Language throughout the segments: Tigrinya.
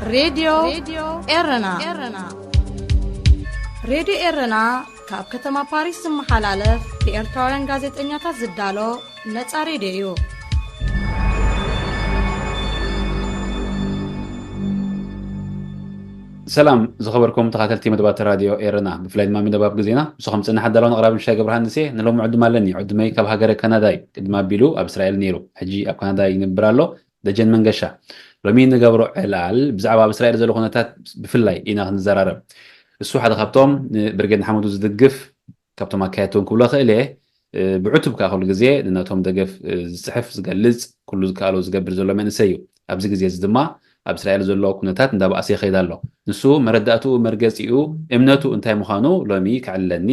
ሬድዮ ኤረና። ሬድዮ ኤረና ካብ ከተማ ፓሪስ ዝመሓላለፍ ብኤርትራውያን ጋዜጠኛታት ዝዳሎ ነጻ ሬድዮ እዩ። ሰላም ዝኸበርኩም ተኻተልቲ መደባት ራድዮ ኤረና፣ ብፍላይ ድማ መደብ ኣብ ግዜና። ምስኹም ጽንሕ ኣዳላውን ኣቕራብን ሻይ ገብረሃንስ እየ። ንሎሚ ዕዱም ኣለኒ። ዕዱመይ ካብ ሃገረ ካናዳ እዩ። ቅድሚ ኣቢሉ ኣብ እስራኤል ነይሩ፣ ሕጂ ኣብ ካናዳ ይነብር ኣሎ። ደጀን መንገሻ። ሎሚ ንገብሮ ዕላል ብዛዕባ ኣብ እስራኤል ዘሎ ኩነታት ብፍላይ ኢና ክንዘራረብ። እሱ ሓደ ካብቶም ንብርጌድ ንሓመዱ ዝድግፍ ካብቶም ኣካየድቲ እውን ክብሎ ክእል እየ። ብዕቱብ ከዓ ኩሉ ግዜ ነቶም ደገፍ ዝፅሕፍ፣ ዝገልፅ፣ ኩሉ ዝከኣሎ ዝገብር ዘሎ መንእሰይ እዩ። ኣብዚ ግዜ እዚ ድማ ኣብ እስራኤል ዘሎ ኩነታት እንዳባእሰ ይኸይድ ኣሎ። ንሱ መረዳእትኡ፣ መርገፂኡ፣ እምነቱ እንታይ ምዃኑ ሎሚ ከዕልለኒ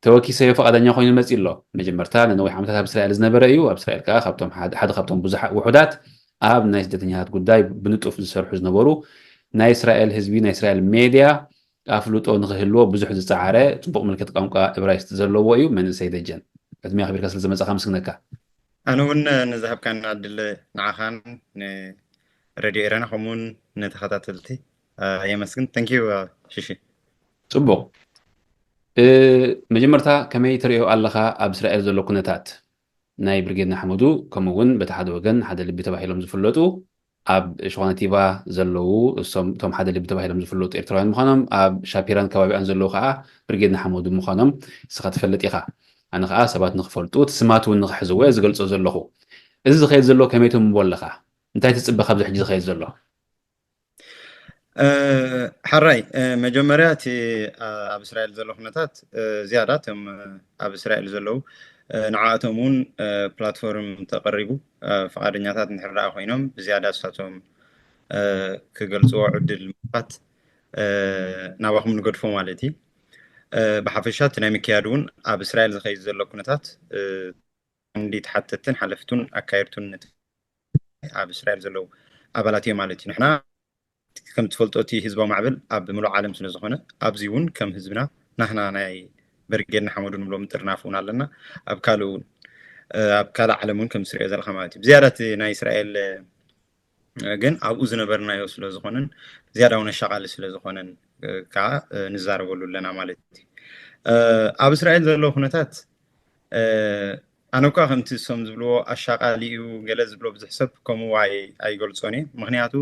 ተወኪሰዮ ፈቓደኛ ኮይኑ መፂ ኣሎ። መጀመርታ ንነዊሕ ዓመታት ኣብ እስራኤል ዝነበረ እዩ። ኣብ እስራኤል ከዓ ካብቶም ሓደ ሓደ ካብቶም ብዙሓት ውሑዳት ኣብ ናይ ስደተኛታት ጉዳይ ብንጡፍ ዝሰርሑ ዝነበሩ ናይ እስራኤል ህዝቢ፣ ናይ እስራኤል ሜድያ ኣፍልጦ ንክህልዎ ብዙሕ ዝፀዓረ፣ ፅቡቕ ምልክት ቋንቋ እብራይስጥ ዘለዎ እዩ መንእሰይ ደጀን። ዕድመ ኣኽቢርካ ስለ ዝመፃኻ ምስግነካ። ኣነ እውን ንዝሃብካና ዕድል ንዓኻን ንሬድዮ ኤረና ከምኡውን ንተኸታተልቲ የመስግን። ተንኪዩ ሽሺ። ፅቡቕ። መጀመርታ ከመይ ትሪኦ ኣለኻ ኣብ እስራኤል ዘሎ ኩነታት? ናይ ብርጌድ ንሓመዱ ከምኡ እውን በቲ ሓደ ወገን ሓደ ልቢ ተባሂሎም ዝፍለጡ ኣብ ሸኾነ ቲባ ዘለዉ እሶም እቶም ሓደ ልቢ ተባሂሎም ዝፍለጡ ኤርትራውያን ምዃኖም፣ ኣብ ሻፒራን ከባቢኣን ዘለዉ ከዓ ብርጌድ ንሓመዱ ምዃኖም ንስኻ ትፈልጥ ኢኻ። ኣነ ከዓ ሰባት ንክፈልጡ እቲ ስማት እውን ንክሕዝዎ እየ ዝገልጾ ዘለኹ። እዚ ዝኸይድ ዘሎ ከመይ ትንብቦ ኣለኻ? እንታይ ትፅበ ካብዚ ሕጂ ዝኸይድ ዘሎ? ሓራይ መጀመርያ እቲ ኣብ እስራኤል ዘሎ ኩነታት ዝያዳ እቶም ኣብ እስራኤል ዘለዉ ንዓኣቶም እውን ፕላትፎርም ተቐሪቡ ፍቓደኛታት እንድሕር ደኣ ኮይኖም ብዝያዳ እሳቶም ክገልፅዎ ዕድል ምኽፋት ናባኹም ንገድፎ ማለት እዩ። ብሓፈሻ እቲ ናይ ምክያድ እውን ኣብ እስራኤል ዝኸይድ ዘሎ ኩነታት ቀንዲ ተሓተትትን ሓለፍቱን ኣካየድቱን ነቲ ኣብ እስራኤል ዘለዉ ኣባላት እዮም ማለት እዩ። ንሕና ከም ትፈልጦ እቲ ህዝባዊ ማዕበል ኣብ ምሉእ ዓለም ስለ ዝኾነ ኣብዚ እውን ከም ህዝብና ናህና ናይ በርጌድ ንሓመዱ ንብሎ ምጥርናፍ እውን ኣለና። ኣብ ካልእ እውን ኣብ ካልእ ዓለም እውን ከም ትሪኦ ዘለካ ማለት እዩ። ብዝያዳ እቲ ናይ እስራኤል ግን ኣብኡ ዝነበርናዮ ስለ ዝኾነን ዝያዳ እውን ኣሻቓሊ ስለ ዝኾነን ከዓ ንዛረበሉ ኣለና ማለት እዩ። ኣብ እስራኤል ዘሎ ኩነታት ኣነ እኳ ከምቲ እሶም ዝብልዎ ኣሻቓሊ እዩ ገለ ዝብሎ ብዙሕ ሰብ ከምኡ ኣይገልጾን እየ። ምክንያቱ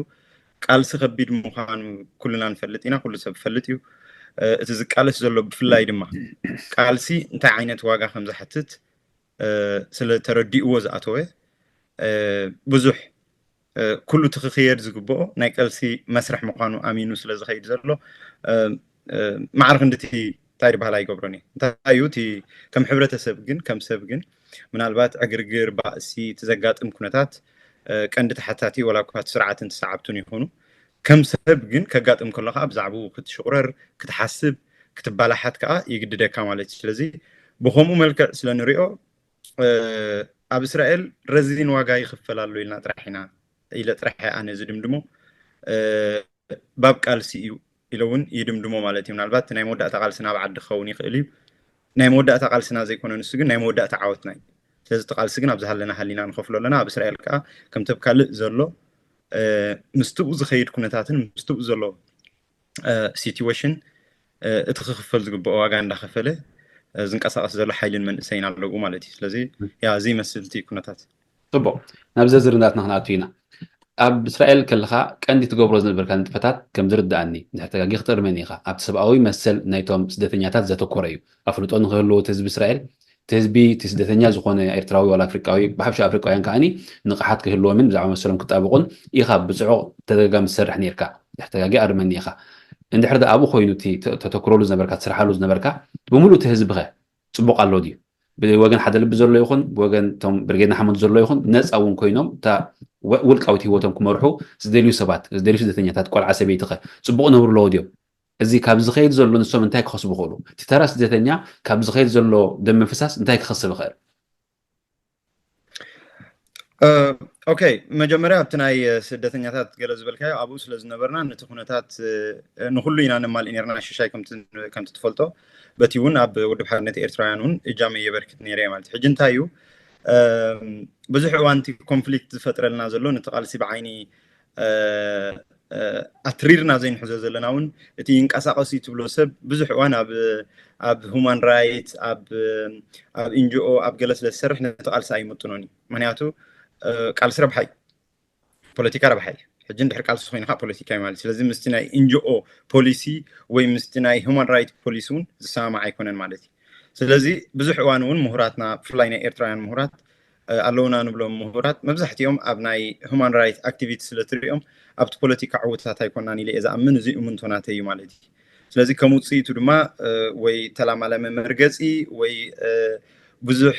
ቃልሲ ከቢድ ምዃኑ ኩልና ንፈልጥ ኢና፣ ኩሉ ሰብ ይፈልጥ እዩ። እቲ ዝቃለስ ዘሎ ብፍላይ ድማ ቃልሲ እንታይ ዓይነት ዋጋ ከም ዝሓትት ስለ ተረዲእዎ ዝኣተወ ብዙሕ ኩሉ እቲ ክኽየድ ዝግብኦ ናይ ቀልሲ መስርሕ ምዃኑ ኣሚኑ ስለ ዝኸይድ ዘሎ ማዕረ ክንድቲ እንታይ ዝበሃል ኣይገብሮን እየ። እንታይ እዩ እቲ ከም ሕብረተሰብ ግን ከም ሰብ ግን ምናልባት ዕግርግር፣ ባእሲ፣ እቲ ዘጋጥም ኩነታት ቀንዲ ተሓታቲ ወላ እኳ እቲ ስርዓትን እቲ ሰዓብቱን ይኹኑ ከም ሰብ ግን ከጋጥም ከሎ ከዓ ብዛዕባኡ ክትሽቑረር፣ ክትሓስብ፣ ክትባላሓት ከዓ ይግድደካ ማለት እዩ። ስለዚ ብኸምኡ መልክዕ ስለ ንሪኦ ኣብ እስራኤል ረዚን ዋጋ ይኽፈል ኣሎ ኢልና ጥራሕ ኢና ኢለ ጥራሕ ኣነ ዝድምድሞ ባብ ቃልሲ እዩ ኢለ እውን ይድምድሞ ማለት እዩ። ምናልባት ናይ መወዳእታ ቃልስና ኣብ ዓዲ ክኸውን ይኽእል እዩ። ናይ መወዳእታ ቃልስና ዘይኮነ ንሱ ግን ናይ መወዳእታ ዓወትና እዩ። ስለዚ እቲ ቃልሲ ግን ኣብ ዝሃለና ሃሊና ንኸፍሎ ኣለና። ኣብ እስራኤል ከዓ ከምቲ ኣብ ካልእ ዘሎ ምስቲኡ ዝኸይድ ኩነታትን ምስቲኡ ዘሎ ሲትዌሽን እቲ ክኽፈል ዝግብኦ ዋጋ እንዳኸፈለ ዝንቀሳቐስ ዘሎ ሓይልን መንእሰይን ኣለዉ ማለት እዩ። ስለዚ ያ እዚ ይመስል እቲ ኩነታት። ፅቡቕ፣ ናብ ዝርዝር ናትና ክንኣቱ ኢና። ኣብ እስራኤል ከለኻ ቀንዲ ትገብሮ ዝነበርካ ንጥፈታት ከም ዝርድኣኒ፣ እንድሕር ተጋጊ ክትእርመኒ ኢኻ፣ ኣብቲ ሰብኣዊ መሰል ናይቶም ስደተኛታት ዘተኮረ እዩ። ኣፍልጦ ንክህልዎ እቲ ህዝቢ እስራኤል፣ እቲ ህዝቢ እቲ ስደተኛ ዝኾነ ኤርትራዊ ዋላ ኣፍሪቃዊ፣ ብሓፈሻ ኣፍሪቃውያን ከዓኒ ንቕሓት ክህልዎምን ብዛዕባ መሰሎም ክጣበቑን ኢኻ ብፅዑቕ ተደጋጋሚ ትሰርሕ ነይርካ። እንድሕር ተጋጊ ኣርመኒ ኢኻ። እንድሕር ደኣ ኣብኡ ኮይኑ እቲ ተ- ተተኩረሉ ዝነበርካ፣ ትስርሓሉ ዝነበርካ፣ ብምሉእ እቲ ህዝቢ ኸ ፅቡቕ ኣሎ ድዩ? ብወገን ሓደ ልቢ ዘሎ ይኹን ብወገን እቶም ብርጌድ ንሓመዱ ዘሎ ይኹን ነፃ እውን ኮይኖም እታ ወ- ውልቃዊት ህይወቶም ክመርሑ ዝደልዩ ሰባት፣ ዝደልዩ ስደተኛታት፣ ቆልዓ ሰበይቲ ኸ ፅቡቕ ነብሩ ኣለዎ ድዮም? እዚ ካብ ዝኸይድ ዘሎ ንሶም እንታይ ክኸስቡ ይኽእሉ? እቲ ተራ ስደተኛ ካብ ዝኸይድ ዘሎ ደም ምፍሳስ እንታይ ክኸስብ ይኽእል? ኦኬ፣ መጀመርያ ኣብቲ ናይ ስደተኛታት ገለ ዝበልካዮ ኣብኡ ስለ ዝነበርና ነቲ ኩነታት ንኩሉ ኢና ነማልእ ነርና። ሽሻይ ከምቲ ከምቲ ትፈልጦ በቲ እውን ኣብ ውድብ ሓርነት ኤርትራውያን እውን እጃመይ የበርክት ነይረ እየ ማለት እዩ። ሕጂ እንታይ እዩ ብዙሕ እዋን እቲ ኮንፍሊክት ዝፈጥረልና ዘሎ ነቲ ቃልሲ ብዓይኒ ኣትሪርና ዘይንሕዞ ዘለና እውን እቲ ይንቀሳቐስ እዩ ትብሎ ሰብ ብዙሕ እዋን ኣብ ኣብ ሁማን ራይት ኣብ ኣብ ኢንጂኦ ኣብ ገለ ስለ ዝሰርሕ ነቲ ቃልሲ ኣይምጥኖን እዩ። ምክንያቱ ቃልሲ ረብሓ እዩ፣ ፖለቲካ ረብሓ እዩ። ሕጂ እንድሕር ቃልሲ ኮይንካ ፖለቲካ እዩ ማለት። ስለዚ ምስቲ ናይ ኢንጂኦ ፖሊሲ ወይ ምስቲ ናይ ሁማን ራይት ፖሊሲ እውን ዝሰማማዕ ኣይኮነን ማለት እዩ። ስለዚ ብዙሕ እዋን እውን ምሁራትና ብፍላይ ናይ ኤርትራውያን ምሁራት ኣለውና ንብሎም ምሁራት መብዛሕትኦም ኣብ ናይ ሁማን ራይት ኣክቲቪቲ ስለ ትሪኦም ኣብቲ ፖለቲካ ዕውታት ኣይኮናን ኢለ እየ ዝኣምን። እዚ እምንቶ ናተይ እዩ ማለት እዩ። ስለዚ ከም ውፅኢቱ ድማ ወይ ተላማላመ መርገፂ ወይ ብዙሕ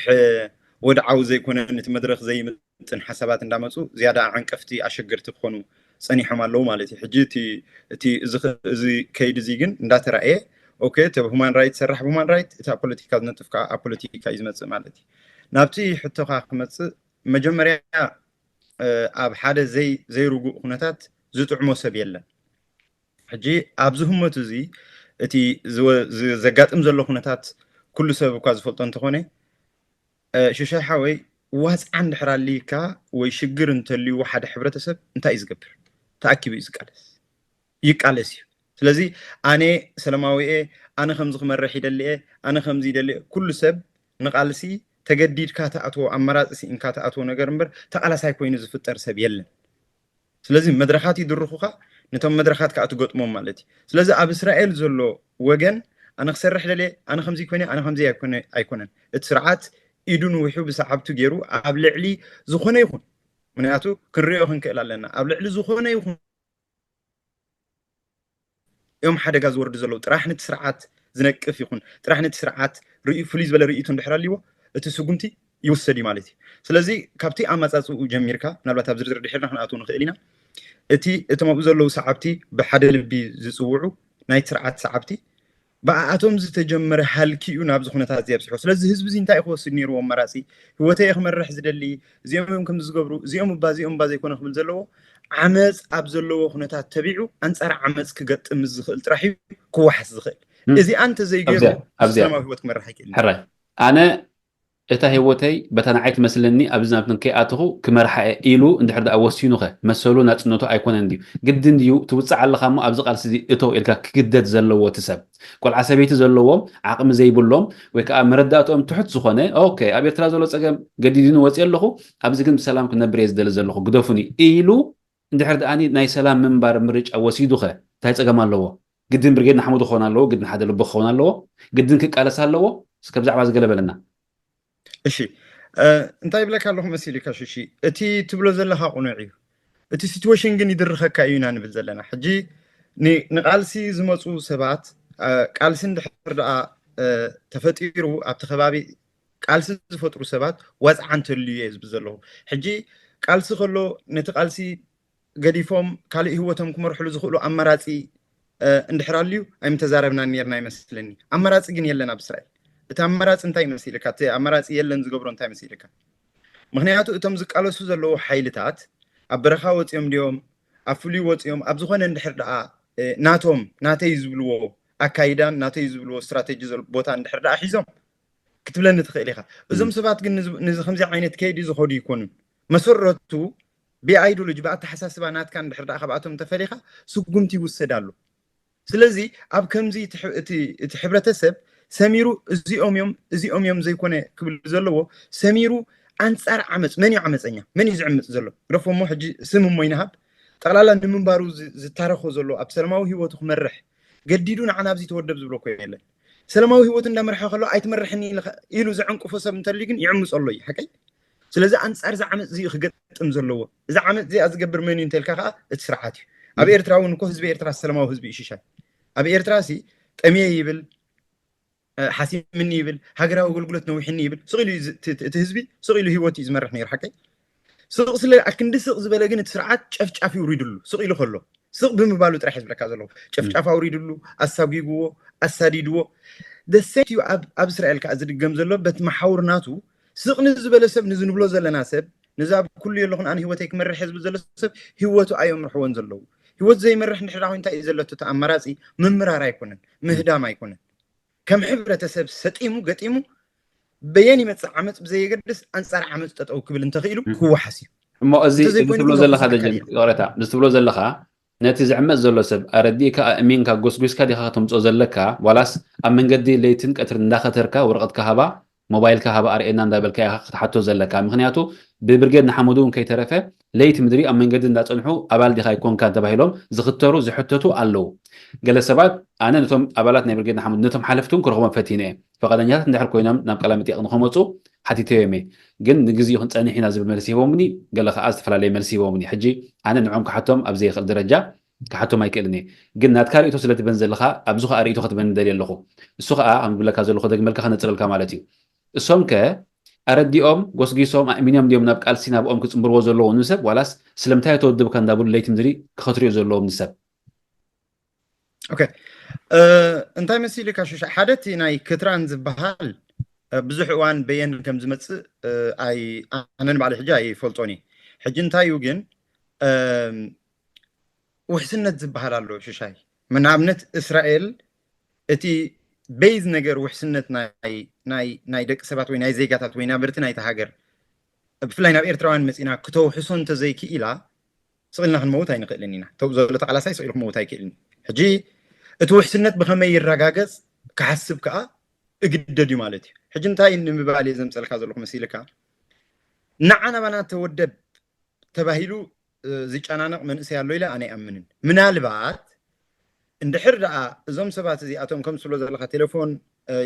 ወድዓዊ ዘይኮነ ነቲ መድረክ ዘይምጥን ሓሳባት እንዳመፁ ዝያዳ ዓንቀፍቲ ኣሸገርቲ ክኾኑ ፀኒሖም ኣለዉ ማለት እዩ። ሕጂ እቲ ከይዲ እዚ ግን እንዳተራእየ ኦኬ እቲ ኣብ ሁማን ራይት ዝሰርሕ ኣብ ሁማን ራይት እቲ ኣብ ፖለቲካ ዝነጥፍ ከዓ ኣብ ፖለቲካ እዩ ዝመፅእ ማለት እዩ። ናብቲ ሕቶካ ክመፅእ መጀመርያ ኣብ ሓደ ዘይርጉእ ኩነታት ዝጥዕሞ ሰብ የለን። ሕጂ ኣብዚ ህሞት እዚ እቲ ዘጋጥም ዘሎ ኩነታት ኩሉ ሰብ እኳ ዝፈልጦ እንተኾነ ሽሻይ ሓወይ ዋፅዓ እንድሕር ኣልይካ ወይ ሽግር እንተልይዎ ሓደ ሕብረተሰብ እንታይ እዩ ዝገብር? ተኣኪቡ እዩ ዝቃለስ፣ ይቃለስ እዩ። ስለዚ ኣነ ሰለማዊ እየ፣ ኣነ ከምዚ ክመርሕ ይደሊ እየ፣ ኣነ ከምዚ ይደሊ እየ። ኩሉ ሰብ ንቃልሲ ተገዲድካ ትኣትዎ ኣማራፂ ስኢንካ ትኣትዎ ነገር እምበር ተቃላሳይ ኮይኑ ዝፍጠር ሰብ የለን። ስለዚ መድረኻት ይድርኹኻ፣ ነቶም መድረኻት ከዓ ትገጥሞም ማለት እዩ። ስለዚ ኣብ እስራኤል ዘሎ ወገን ኣነ ክሰርሕ ደልየ፣ ኣነ ከምዚ ኮይነ፣ ኣነ ከምዚ ኣይኮነ ኣይኮነን። እቲ ስርዓት ኢዱ ንዊሑ ብሰዓብቱ ገይሩ ኣብ ልዕሊ ዝኾነ ይኹን ምክንያቱ ክንሪኦ ክንክእል ኣለና ኣብ ልዕሊ ዝኾነ ይኹን እዮም ሓደጋ ዝወርዱ ዘለዉ ጥራሕ ነቲ ስርዓት ዝነቅፍ ይኹን ጥራሕ ነቲ ስርዓት ፍሉይ ዝበለ ርእይቶ እንድሕር ኣልዎ እቲ ስጉምቲ ይውሰድ እዩ ማለት እዩ። ስለዚ ካብቲ ኣመፃፅኡ ጀሚርካ ምናልባት ኣብ ዝርዝር ድሕርና ክንኣትው ንኽእል ኢና። እቲ እቶም ኣብኡ ዘለዉ ሰዓብቲ ብሓደ ልቢ ዝፅውዑ ናይቲ ስርዓት ሰዓብቲ ብኣኣቶም ዝተጀመረ ሃልኪ እዩ ናብዚ ኩነታት እዚ ኣብፅሖ። ስለዚ ህዝቢ እዚ እንታይ ክወስድ ነይርዎ ኣማራፂ? ህይወተይ ክመርሕ ዝደሊ እዚኦም እዮም ከምዚ ዝገብሩ እዚኦም እባ እዚኦም እባ ዘይኮነ ክብል ዘለዎ ዓመፅ ኣብ ዘለዎ ኩነታት ተቢዑ ኣንፃር ዓመፅ ክገጥም ዝኽእል ጥራሕ እዩ ክወሓስ ዝኽእል። እዚኣ እንተዘይገይሩ ሰላማዊ ህይወት ክመርሕ ኣይክእል። ሕራይ ኣነ እታ ህይወተይ በታ ንዓይ ትመስለኒ ኣብዚ ናብትን ከይኣተኹ ክመርሓ እየ ኢሉ እንድሕር ደኣ ወሲኑ ኸ መሰሉ ናጽነቱ ኣይኮነን ድዩ? ግድን ድዩ ትውጻዕ ኣለኻ እሞ ኣብዚ ቃልሲ እዚ እቶ ኢልካ ክግደድ ዘለዎ እቲ ሰብ? ቆልዓ ሰበይቲ ዘለዎም ዓቕሚ ዘይብሎም ወይ ከዓ መረዳእትኦም ትሑት ዝኾነ ኦኬ ኣብ ኤርትራ ዘሎ ጸገም ገዲድኒ ወፅየ ኣለኹ ኣብዚ ግን ብሰላም ክነብር እየ ዝደሊ ዘለኹ ግደፉኒ ኢሉ እንድሕር ደኣ ናይ ሰላም ምንባር ምርጫ ወሲዱ ኸ እንታይ ጸገም ኣለዎ? ግድን ብርጌድ ንሓመዱ ክኾን ኣለዎ፣ ግድን ሓደ ልቡ ክኸውን ኣለዎ፣ ግድን ክቃለስ ኣለዎ። እስከ ብዛዕባ እዚ ገለ በለና። እሺ እንታይ ይብለካ ኣለኹ መሲልካ ሽሺ፣ እቲ ትብሎ ዘለኻ ቁኑዕ እዩ። እቲ ሲትዌሽን ግን ይድርኸካ እዩ ኢና ንብል ዘለና። ሕጂ ንቃልሲ ዝመፁ ሰባት ቃልሲ እንድሕር ደኣ ተፈጢሩ ኣብቲ ከባቢ ቃልሲ ዝፈጥሩ ሰባት ዋፅዓ እንተልዩ እየ ዝብል ዘለኹ። ሕጂ ቃልሲ ከሎ ነቲ ቃልሲ ገዲፎም ካልእ ህይወቶም ክመርሕሉ ዝኽእሉ ኣማራፂ እንድሕር ኣልዩ ኣይምተዛረብናን ነርና ይመስለኒ። ኣማራፂ ግን የለን ኣብ እስራኤል። እቲ ኣማራፂ እንታይ መሲልካ? እቲ ኣማራፂ የለን ዝገብሮ እንታይ መሲልካ? ምክንያቱ እቶም ዝቃለሱ ዘለዉ ሓይልታት ኣብ በረኻ ወፂኦም ድዮም ኣብ ፍሉይ ወፂኦም ኣብ ዝኾነ እንድሕር ደኣ ናቶም ናተይ ዝብልዎ ኣካይዳን ናተይ ዝብልዎ ስትራቴጂ ቦታ እንድሕር ደኣ ሒዞም ክትብለኒ ትኽእል ኢኻ። እዞም ሰባት ግን ንዚ ከምዚ ዓይነት ከይዲ ዝኸዱ ይኮኑን። መሰረቱ ብኣይዲዮሎጂ ብኣተሓሳስባ ናትካ እንድሕር ደኣ ካብኣቶም እንተፈሊኻ ስጉምቲ ይውሰድ ኣሎ። ስለዚ ኣብ ከምዚ እቲ ሕብረተሰብ ሰሚሩ እዚኦም እዮም እዚኦም እዮም ዘይኮነ ክብል ዘለዎ ሰሚሩ ኣንፃር ዓመፅ መን እዩ ዓመፀኛ መን እዩ ዝዕምፅ ዘሎ ግደፎ እሞ ሕጂ ስም እሞ ይንሃብ ጠቕላላ ንምንባሩ ዝታረኾ ዘሎ ኣብ ሰላማዊ ህይወቱ ክመርሕ ገዲዱ ንዓና ኣብዚ ተወደብ ዝብሎ እኮ የለን። ሰላማዊ ህይወቱ እንዳመርሐ ከሎ ኣይትመርሕን ኢሉ ዘዕንቅፎ ሰብ እንተልዩ ግን ይዕምፆ ኣሎ እዩ ሓቀይ። ስለዚ ኣንፃር እዚ ዓመፅ እዚ ክገጥም ዘለዎ እዚ ዓመፅ እዚኣ ዝገብር መን እዩ እንተልካ ከዓ እቲ ስርዓት እዩ። ኣብ ኤርትራ እውን እኮ ህዝቢ ኤርትራ ሰላማዊ ህዝቢ እዩ ሽሻይ። ኣብ ኤርትራ ሲ ጠምየ ይብል ሓሲምኒ ይብል ሃገራዊ ኣገልግሎት ነዊሕኒ ይብል ስቕ ኢሉ እቲ ህዝቢ ስቕ ኢሉ ህይወት እዩ ዝመርሕ ነይሩ ሓቀይ። ስቕ ስለ ኣክንዲ ስቕ ዝበለ ግን እቲ ስርዓት ጨፍጫፍ ይውሪድሉ ስቕ ኢሉ ከሎ ስቕ ብምባሉ ጥራሕ ዝብለካ ዘለኹ ጨፍጫፍ ኣውሪድሉ ኣሳጒግዎ ኣሳዲድዎ ደሴት እዩ ኣብ እስራኤል ከዓ ዝድገም ዘሎ በቲ መሓውር ናቱ ስቕ ንዝበለ ሰብ ንዝንብሎ ዘለና ሰብ ነዚ ኣብ ኩሉ የለኹን ኣነ ህይወተይ ክመርሕ ዝብል ዘሎ ሰብ ህይወቱ ኣየምርሕዎን ዘለዉ። ህይወት ዘይመርሕ እንድሕር ኮይኑ እንታይ እዩ ዘለቶ እቲ ኣማራፂ? ምምራር ኣይኮነን ምህዳም ኣይኮነን። ከም ሕብረተሰብ ሰጢሙ ገጢሙ በየን ይመፅእ ዓመፅ ብዘየገድስ ኣንፃር ዓመፅ ጠጠው ክብል እንተኽኢሉ ክወሓስ እዩ። እሞ እዚ ትብሎ ዘለኻ ደጀን ይቕረታ፣ እዚ ትብሎ ዘለኻ ነቲ ዝዕመፅ ዘሎ ሰብ ኣረዲእካ ኣእሚንካ ጎስጒስካ ዲኻ ከተምፅኦ ዘለካ፣ ዋላስ ኣብ መንገዲ ለይትን ቀትርን እንዳኸተርካ ወረቐትካ ሃባ፣ ሞባይልካ ሃባ ኣርእየና እንዳበልካ ኢኻ ክትሓቶ ዘለካ? ምክንያቱ ብብርጌድ ንሓመዱ እውን ከይተረፈ ለይቲ ምድሪ ኣብ መንገዲ እንዳፀንሑ ኣባል ዲኻ ኣይኮንካን ተባሂሎም ዝኽተሩ ዝሕተቱ ኣለዉ። ገለ ሰባት ኣነ ነቶም ኣባላት ናይ ብርጌድ ንሓመዱ ነቶም ሓለፍቲ እውን ክረኽቦም ፈቲነ እየ። ፈቓደኛታት እንድሕር ኮይኖም ናብ ቃለ መጠይቕ ንኸመፁ ሓቲተዮም እየ። ግን ንግዚኡ ክንፀንሕ ኢና ዝብል መልሲ ሂቦምኒ፣ ገለ ከዓ ዝተፈላለየ መልሲ ሂቦምኒ። ሕጂ ኣነ ንዖም ክሓቶም ኣብ ዘይኽእል ደረጃ ክሓቶም ኣይክእልን እየ። ግን ናትካ ርእይቶ ስለ ትበን ዘለኻ ኣብዚ ከዓ ርእይቶ ክትበን ደልየ ኣለኹ። እሱ ከዓ ከም ዝብለካ ዘለኹ ደግመልካ ከነፅረልካ ማለት እዩ። እሶም ከ ኣረዲኦም ጎስጊሶም ኣእሚኖም ድዮም ናብ ቃልሲ ናብኦም ክፅምብርዎ ዘለዎም ንሰብ ዋላስ ስለምንታይ ተወድብካ እንዳብሉ ለይቲ ምድሪ ክኸትርዮ ዘለዎም ንሰብ? ኦኬ፣ እንታይ መሲልካ ሽሻ፣ ሓደ እቲ ናይ ክትራን ዝበሃል ብዙሕ እዋን በየን ከም ዝመፅእ ኣነ ንባዕሊ ሕጂ ኣይፈልጦን እዩ። ሕጂ እንታይ እዩ ግን ውሕስነት ዝበሃል ኣሎ ሽሻይ። ንኣብነት እስራኤል እቲ ቤዝ ነገር ውሕስነት ናይ ደቂ ሰባት ወይ ናይ ዜጋታት ወይ ናበርቲ ናይቲ ሃገር ብፍላይ ናብ ኤርትራውያን መፂና ክተውሕሶ እንተዘይክኢላ ስቕ ኢልና ክንመውት ኣይንኽእልን ኢና። ተው ዘሎ ተቓላሳይ ስቕ ኢሉ ክመውት ኣይክእልን እዩ። ሕጂ እቲ ውሕስነት ብኸመይ ይረጋገፅ ክሓስብ ከዓ እግደድ እዩ ማለት እዩ። ሕጂ እንታይ ንምባል እየ ዘምፀልካ ዘለኹ መሲልካ፣ ንዓ ናባና ተወደብ ተባሂሉ ዝጨናነቕ መንእሰይ ኣሎ ኢለ ኣነ ኣይኣምንን። ምናልባት እንድሕር ደኣ እዞም ሰባት እዚኣቶም ከም ትብሎ ዘለኻ ቴሌፎን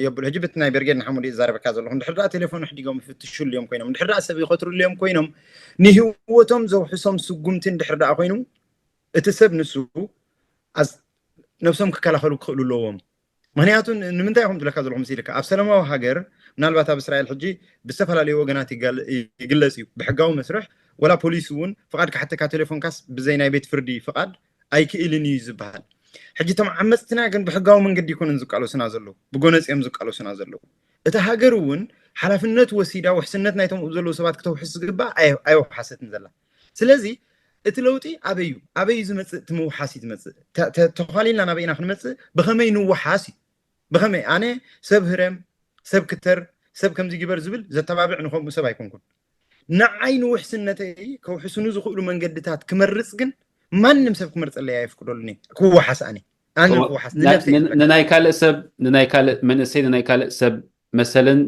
የብሉ ሕጂ ብቲ ናይ ብርጌድ ንሓመዱ ይዛረበካ ዘለኹ እንድሕር ደኣ ቴሌፎን ኣሕዲጎም ይፍትሹሉ እዮም ኮይኖም እንድሕር ደኣ ሰብ ይኸትሩሉ እዮም ኮይኖም ንህወቶም ዘውሕሶም ስጉምቲ እንድሕር ደኣ ኮይኑ እቲ ሰብ ንሱ ነብሶም ክከላኸሉ ክኽእሉ ኣለዎም። ምክንያቱ ንምንታይ ኢኹም ዝብለካ ዘለኹ መሲልካ ኣብ ሰላማዊ ሃገር ምናልባት ኣብ እስራኤል ሕጂ ብዝተፈላለዩ ወገናት ይግለፅ እዩ ብሕጋዊ መስርሕ ወላ ፖሊስ እውን ፍቓድ ክሓተካ ቴሌፎንካስ ብዘይ ናይ ቤት ፍርዲ ፍቓድ ኣይክእልን እዩ ዝበሃል። ሕጂ እቶም ዓመፅትና ግን ብሕጋዊ መንገዲ ይኮኑን ዝቃለሱና ዘለዉ ብጎነፂ እዮም ዝቃለሱና ዘለዉ። እታ ሃገር እውን ሓላፍነት ወሲዳ ውሕስነት ናይቶም ዘለዉ ሰባት ክተውሕስ ዝግባእ ኣየውሓሰትን ዘላ። ስለዚ እቲ ለውጢ ኣበይ እዩ ኣበይ እዩ ዝመፅእ እቲ ምውሓስ እዩ ዝመፅእ። ተኳሊልና ናበይ ኢና ክንመፅእ ብኸመይ ንወሓስ እዩ። ብኸመይ ኣነ ሰብ ህረም ሰብ ክተር ሰብ ከምዚ ግበር ዝብል ዘተባብዕ ንኸምኡ ሰብ ኣይኮንኩን። ንዓይ ንውሕስነተይ ከውሕስኑ ዝኽእሉ መንገድታት ክመርፅ ግን ማንም ሰብ ክመርፀለይ ኣየፍቅደሉን እየ። ክወሓስ ኣነ ኣነ ክወሓስ ንነብሰይ ክመርፅ። ንናይ ካልእ ሰብ ንናይ ካልእ መንእሰይ ንናይ ካልእ ሰብ መሰልን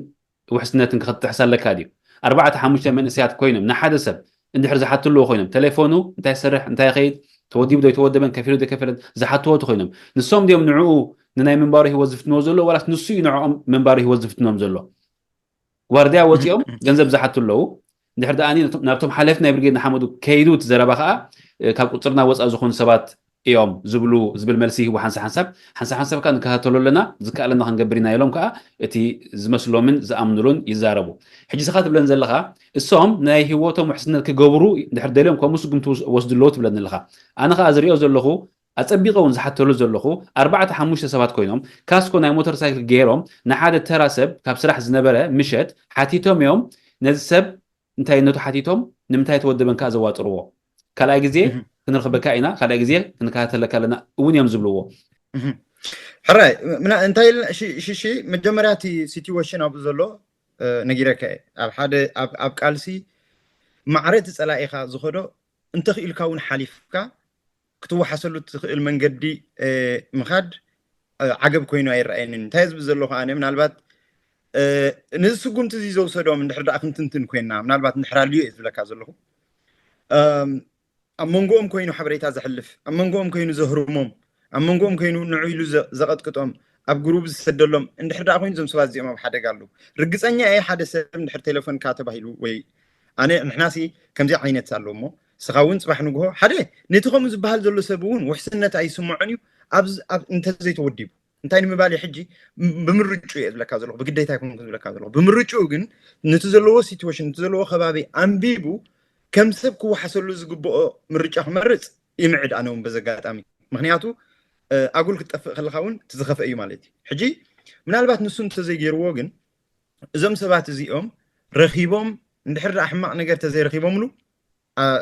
ውሕስነትን ክትጥሕስ ኣለካ ድዩ? ኣርባዕተ ሓሙሽተ መንእሰያት ኮይኖም ንሓደ ሰብ እንድሕር ዝሓቱ ኣለዎ ኮይኖም ተሌፎኑ እንታይ ይሰርሕ እንታይ ይኸይድ ተወዲቡ ዶ ኣይተወደበን ከፊሉ ዶ ኣይከፈለን ዝሓትዎ ተኮይኖም ንሶም ድዮም ንዕኡ ንናይ ምንባሩ ህይወት ዝፍትንዎ ዘሎ ዋላስ ንሱ እዩ ንዕኦም ምንባሩ ህይወት ዝፍትኖም ዘሎ? ዋርድያ ወፂኦም ገንዘብ ዝሓቱ ኣለዉ። እንድሕር ደኣ ናብቶም ሓለፍቲ ናይ ብርጌድ ንሓመዱ ከይዱ እቲ ዘረባ ከዓ ካብ ቁፅርና ወፃእ ዝኾኑ ሰባት እዮም ዝብሉ ዝብል መልሲ ይህቡ ሓንሳ ሓንሳብ ሓንሳ ሓንሳብ ከዓ ንከታተሎ ኣለና ዝከኣለና ክንገብር ኢና ኢሎም ከዓ እቲ ዝመስሎምን ዝኣምኑሉን ይዛረቡ። ሕጂ ስኻ ትብለን ዘለኻ እሶም ናይ ህይወቶም ውሕስነት ክገብሩ እንድሕር ደልዮም ከምኡ ስጉምቲ ወስዱ ኣለዉ ትብለኒ ኣለኻ። ኣነ ከዓ ዝሪኦ ዘለኹ ኣፀቢቐ እውን ዝሓተሉ ዘለኹ ኣርባዕተ ሓሙሽተ ሰባት ኮይኖም ካስኮ ናይ ሞተር ሳይክል ገይሮም ንሓደ ተራ ሰብ ካብ ስራሕ ዝነበረ ምሸት ሓቲቶም እዮም ነዚ ሰብ እንታይ ነቱ ሓቲቶም ንምንታይ ተወደበን ከዓ ዘዋጥርዎ ካልኣይ ግዜ ክንረኽበካ ኢና ካልኣይ ግዜ ክንከታተለካ ኣለና እውን እዮም ዝብልዎ። ሕራይ እንታይ ሽሺ መጀመርያ እቲ ሲትዌሽን ኣብኡ ዘሎ ነጊረካ እየ ኣብ ሓደ ኣብ ቃልሲ ማዕረ እቲ ፀላኢኻ ዝኸዶ እንተኽኢልካ እውን ሓሊፍካ ክትወሓሰሉ ትኽእል መንገዲ ምኻድ ዓገብ ኮይኑ ኣይረኣየንን። እንታይ ዝብል ዘለኹ ኣነ ምናልባት ነዚ ስጉምቲ እዚ ዘውሰዶም እንድሕር ደኣ ክንትንትን ኮይና ምናልባት እንድሕር ኣልዩ እየ ዝብለካ ዘለኹ ኣብ መንጎኦም ኮይኑ ሓበሬታ ዘሕልፍ ኣብ መንጎኦም ኮይኑ ዘህርሞም ኣብ መንጎኦም ኮይኑ ንዑ ኢሉ ዘቐጥቅጦም ኣብ ግሩብ ዝሰደሎም እንድሕር ደኣ ኮይኑ እዞም ሰባት እዚኦም ኣብ ሓደጋ ኣለዉ። ርግፀኛ እየ ሓደ ሰብ እንድሕር ቴሌፎንካ ተባሂሉ ወይ ኣነ ንሕናሲ ከምዚ ዓይነት ኣሎ እሞ ንስኻ እውን ፅባሕ ንግሆ ሓደ ነቲ ከምኡ ዝበሃል ዘሎ ሰብ እውን ውሕስነት ኣይስምዖን እዩ። እንተዘይተወዲቡ እንታይ ንምባል እዩ ሕጂ ብምርጭኡ እየ ዝብለካ ዘለኹ ብግዴታ ኣይኮንኩ ዝብለካ ዘለኹ ብምርጭኡ ግን ነቲ ዘለዎ ሲትዌሽን ነቲ ዘለዎ ከባቢ ኣንቢቡ ከም ሰብ ክወሓሰሉ ዝግብኦ ምርጫ ክመርፅ ይምዕድ ኣነ እውን በዚ ኣጋጣሚ ምክንያቱ ኣጉል ክትጠፍእ ከለካ እውን እቲ ዝኸፍአ እዩ ማለት እዩ። ሕጂ ምናልባት ንሱ እንተዘይገይርዎ ግን እዞም ሰባት እዚኦም ረኺቦም እንድሕር ደኣ ሕማቕ ነገር ተዘይረኺቦምሉ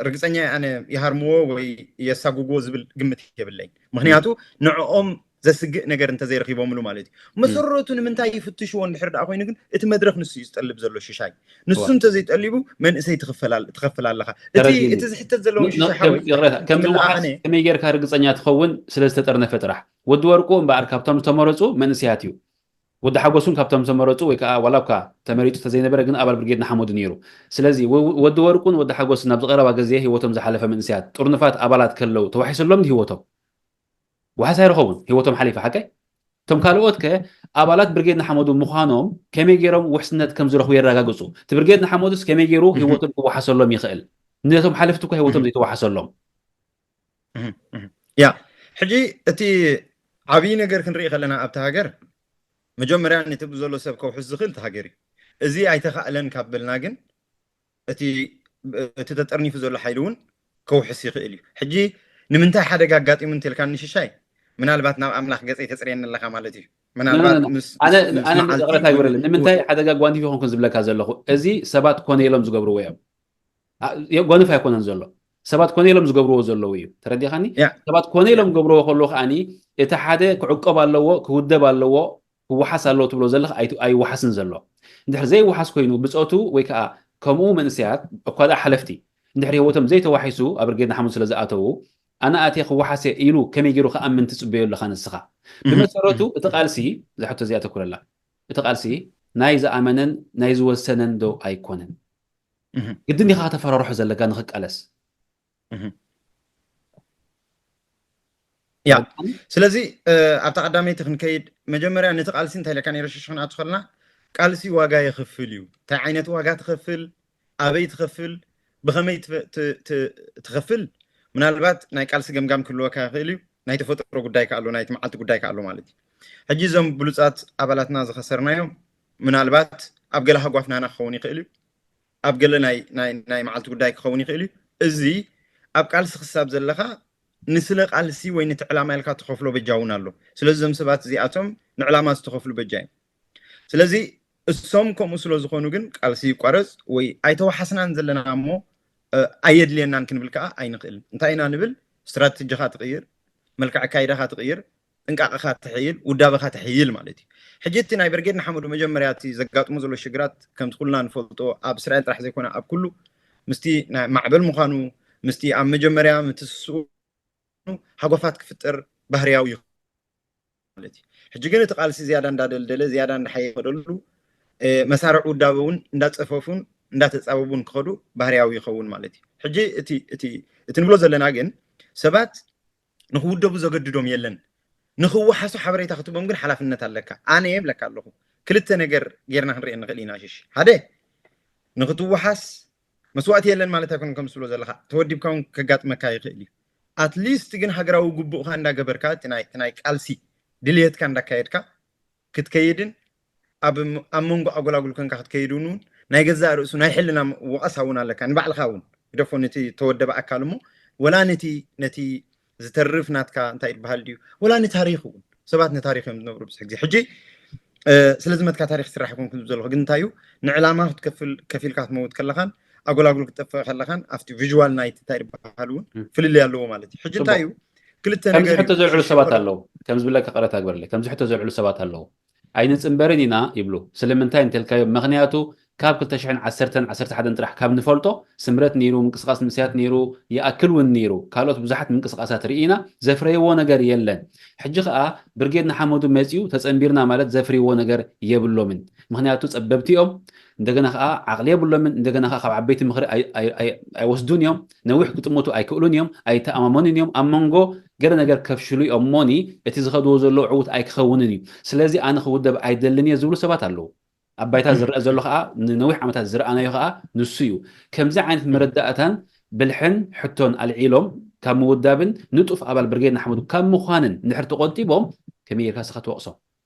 ርግፀኛ ኣነ ይሃርምዎ ወይ የሳጉግዎ ዝብል ግምት የብለይን። ምክንያቱ ንዕኦም ዘስግእ ነገር እንተዘይረኺቦምሉ ማለት እዩ። መሰረቱ ንምንታይ ይፍትሽዎ እንድሕር ደኣ ኮይኑ ግን እቲ መድረኽ ንሱ እዩ ዝጠልብ ዘሎ ሽሻይ። ንሱ እንተዘይጠሊቡ መንእሰይ ትኸፍል ኣል- ትኸፍል ኣለኻ። እቲ ተረዲእኒ። እቲ ዝሕተት ዘሎ ሽሻይ ሓወይ ከምዚ ምዃን ከመይ ጌርካ ርግፀኛ ትኸውን? ስለ ዝተጠርነፈ ጥራሕ። ወዲ ወርቁ እምበኣር ካብቶም ዝተመረፁ መንእሰያት እዩ። ወዲ ሓጎስ እውን ካብቶም ዝተመረፁ ወይ ከዓ ዋላ እኳ ተመሪፁ ተዘይነበረ ግን ኣባል ብርጌድ ንሓመዱ ነይሩ። ስለዚ ወዲ ወርቁን ወዲ ሓጎስን ኣብዚ ቀረባ ግዜ ህይወቶም ዝሓለፈ መንእሰያት ጥርኑፋት ኣባላት ከለው ተዋሒሰሎም ህይወቶም ዋሕስ ኣይረኸቡን፣ ህይወቶም ሓሊፋ ሓቀይ። እቶም ካልኦት ከ ኣባላት ብርጌድ ንሓመዱ ምዃኖም ከመይ ገይሮም ውሕስነት ከም ዝረኽቡ የረጋግፁ? እቲ ብርጌድ ንሓመዱስ ከመይ ገይሩ ህይወቶም ክወሓሰሎም ይኽእል? ነቶም ሓለፍቲ እኳ ህይወቶም ዘይተወሓሰሎም። ያ ሕጂ እቲ ዓብዪ ነገር ክንርኢ ከለና ኣብቲ ሃገር መጀመርያ ነቲ ብዘሎ ሰብ ከውሕስ ዝኽእል እቲ ሃገር እዩ። እዚ ኣይተኻእለን ካብ በልና ግን እቲ እቲ ተጠርኒፉ ዘሎ ሓይሊ እውን ከውሕስ ይኽእል እዩ። ሕጂ ንምንታይ ሓደጋ ኣጋጢሙ እንተልካ ንሽሻይ ምናልባት ናብ ኣምላኽ ገፀይ ተፅርየኒ ኣለኻ ማለት እዩ። ምናልባት ኣነ ቅረታ ይበረለ ንምንታይ ሓደጋ ጓንዲፍ ይኾንኩን ዝብለካ ዘለኹ እዚ ሰባት ኮነ ኢሎም ዝገብርዎ እዮም። ጓንፍ ኣይኮነን ዘሎ ሰባት ኮነ ኢሎም ዝገብርዎ ዘለዉ እዩ። ተረዲኻኒ? ሰባት ኮነ ኢሎም ዝገብርዎ ከለዉ ከዓኒ እቲ ሓደ ክዕቀብ ኣለዎ፣ ክውደብ ኣለዎ፣ ክወሓስ ኣለዎ ትብሎ ዘለኻ ኣይወሓስን ዘሎ። እንድሕር ዘይወሓስ ኮይኑ ብፆቱ ወይ ከዓ ከምኡ መንእሰያት እኳ ደኣ ሓለፍቲ እንድሕር ህይወቶም ዘይተዋሒሱ ኣብ ብርጌድ ንሓመዱ ስለ ዝኣተዉ ኣነ ኣትየ ክወሓስ እየ ኢሉ ከመይ ገይሩ ክኣምን ትፅበዮ ኣለኻ ንስኻ? ብመሰረቱ እቲ ቃልሲ እዛ ሕቶ እዚኣ ተኩረላ። እቲ ቃልሲ ናይ ዝኣመነን ናይ ዝወሰነን ዶ ኣይኮነን? ግድን ኢኻ ከተፈራርሖ ዘለካ ንኽቃለስ። ያ ስለዚ ኣብታ ቀዳመይቲ ክንከይድ መጀመርያ ነቲ ቃልሲ እንታይ ኢለካ ነይረ ሽሽ ክንኣቱ ከለና ቃልሲ ዋጋ የኽፍል እዩ። እንታይ ዓይነት ዋጋ ትኸፍል፣ ኣበይ ትኸፍል፣ ብኸመይ ትኸፍል? ምናልባት ናይ ቃልሲ ገምጋም ክህልወካ ይኽእል እዩ። ናይ ተፈጥሮ ጉዳይ ከኣሎ ናይቲ መዓልቲ ጉዳይ ከኣሎ ማለት እዩ። ሕጂ እዞም ብሉፃት ኣባላትና ዝኸሰርናዮም ምናልባት ኣብ ገለ ሃጓፍ ናና ክኸውን ይኽእል እዩ፣ ኣብ ገለ ናይ መዓልቲ ጉዳይ ክኸውን ይኽእል እዩ። እዚ ኣብ ቃልሲ ክሳብ ዘለኻ ንስለ ቃልሲ ወይ ነቲ ዕላማ ኢልካ ትኸፍሎ በጃ እውን ኣሎ። ስለዚ እዞም ሰባት እዚኣቶም ንዕላማ ዝተኸፍሉ በጃ እዮም። ስለዚ እሶም ከምኡ ስለ ዝኾኑ ግን ቃልሲ ይቋረፅ ወይ ኣይተዋሓስናን ዘለና እሞ ኣየድልየናን ክንብል ከዓ ኣይንኽእልን። እንታይ ኢና ንብል? ስትራተጂኻ ትቕይር፣ መልክዕ ኣካይዳኻ ትቕይር፣ ጥንቃቐኻ ትሕይል፣ ውዳበኻ ትሕይል ማለት እዩ። ሕጂ እቲ ናይ ብርጌድ ንሓመዱ መጀመርያ እቲ ዘጋጥሞ ዘሎ ሽግራት ከምቲ ኩልና ንፈልጦ ኣብ እስራኤል ጥራሕ ዘይኮነ ኣብ ኩሉ ምስቲ ናይ ማዕበል ምዃኑ ምስቲ ኣብ መጀመርያ ምትስስኡ ሃጓፋት ክፍጠር ባህርያዊ እዩ ማለት እዩ። ሕጂ ግን እቲ ቃልሲ ዝያዳ እንዳደልደለ ዝያዳ እንዳሓየ ከደሉ መሳርዕ ውዳበ እውን እንዳፀፈፉን እንዳተፃበቡን ክኸዱ ባህርያዊ ይኸውን ማለት እዩ። ሕጂ እቲ ንብሎ ዘለና ግን ሰባት ንክውደቡ ዘገድዶም የለን። ንክወሓሱ ሓበሬታ ክትቦም ግን ሓላፍነት ኣለካ። ኣነ የብለካ ኣለኹ። ክልተ ነገር ጌርና ክንርኢ ንኽእል ኢና ሽሽ። ሓደ ንክትወሓስ መስዋእቲ የለን ማለት ኣይኮነን ከም ዝብሎ ዘለካ ተወዲብካ እውን ከጋጥመካ ይኽእል እዩ። ኣትሊስት ግን ሃገራዊ ግቡእካ እንዳገበርካ እቲ ናይ ቃልሲ ድልየትካ እንዳካየድካ ክትከይድን ኣብ መንጎ ኣጎላጉል ኮንካ ክትከይድ እውን ናይ ገዛእ ርእሱ ናይ ሕልና ወቐሳ እውን ኣለካ። ንባዕልካ እውን ግደፎ ነቲ ተወደበ ኣካል እሞ ወላ ነቲ ነቲ ዝተርፍ ናትካ እንታይ ይበሃል ድዩ ወላ ንታሪኽ እውን ሰባት ንታሪኽ እዮም ዝነብሩ ብዙሕ ግዜ። ሕጂ ስለዚ መትካ ታሪኽ ስራሕ ይኮንኩ ዝብ ዘለኹ ግን እንታይ እዩ ንዕላማ ክትከፍል ከፊልካ ክትመውት ከለኻን ኣጎላጉል ክትጠፍእ ከለኻን ኣብቲ ቪዥዋል ናይቲ እንታይ ይበሃል እውን ፍልልይ ኣለዎ ማለት እዩ። ሕጂ እንታይ እዩ ክልተ ነገር ዘልዕሉ ሰባት ኣለዉ ከም ዝብለካ ቀረታ ግበርለ ከምዚ ሕቶ ዘልዕሉ ሰባት ኣለዉ ኣይንፅንበርን ኢና ይብሉ። ስለምንታይ እንተልካዮ ምክንያቱ ካብ ክልተ ሽሕን ዓሰርተን ዓሰርተ ሓደን ጥራሕ ካብ ንፈልጦ ስምረት ነይሩ፣ ምንቅስቃስ ንእስያት ነይሩ፣ ይኣክል እውን ነይሩ። ካልኦት ብዙሓት ምንቅስቃሳት ርኢና ዘፍረይዎ ነገር የለን። ሕጂ ከዓ ብርጌድ ንሓመዱ መፂኡ ተፀንቢርና ማለት ዘፍርይዎ ነገር የብሎምን። ምክንያቱ ፀበብቲ እዮም፣ እንደገና ከዓ ዓቕሊ የብሎምን፣ እንደገና ከዓ ካብ ዓበይቲ ምክሪ ኣይወስዱን እዮም። ነዊሕ ክጥምቱ ኣይክእሉን እዮም፣ ኣይተኣማመኑን እዮም። ኣብ መንጎ ገለ ነገር ከፍሽሉ እዮም እሞኒ እቲ ዝኸድዎ ዘለዉ ዕውት ኣይክኸውንን እዩ። ስለዚ ኣነ ክውደብ ኣይደልን እየ ዝብሉ ሰባት ኣለዉ። ኣብ ባይታ ዝረአ ዘሎ ከዓ ንነዊሕ ዓመታት ዝረኣናዮ ከዓ ንሱ እዩ። ከምዚ ዓይነት መረዳእታን ብልሕን ሕቶን ኣልዒሎም ካብ ምውዳብን ንጡፍ ኣባል ብርጌድ ንሓመዱ ካብ ምዃንን እንድሕር ተቆጢቦም ከመይ ጌርካ ስኻ ትወቕሶም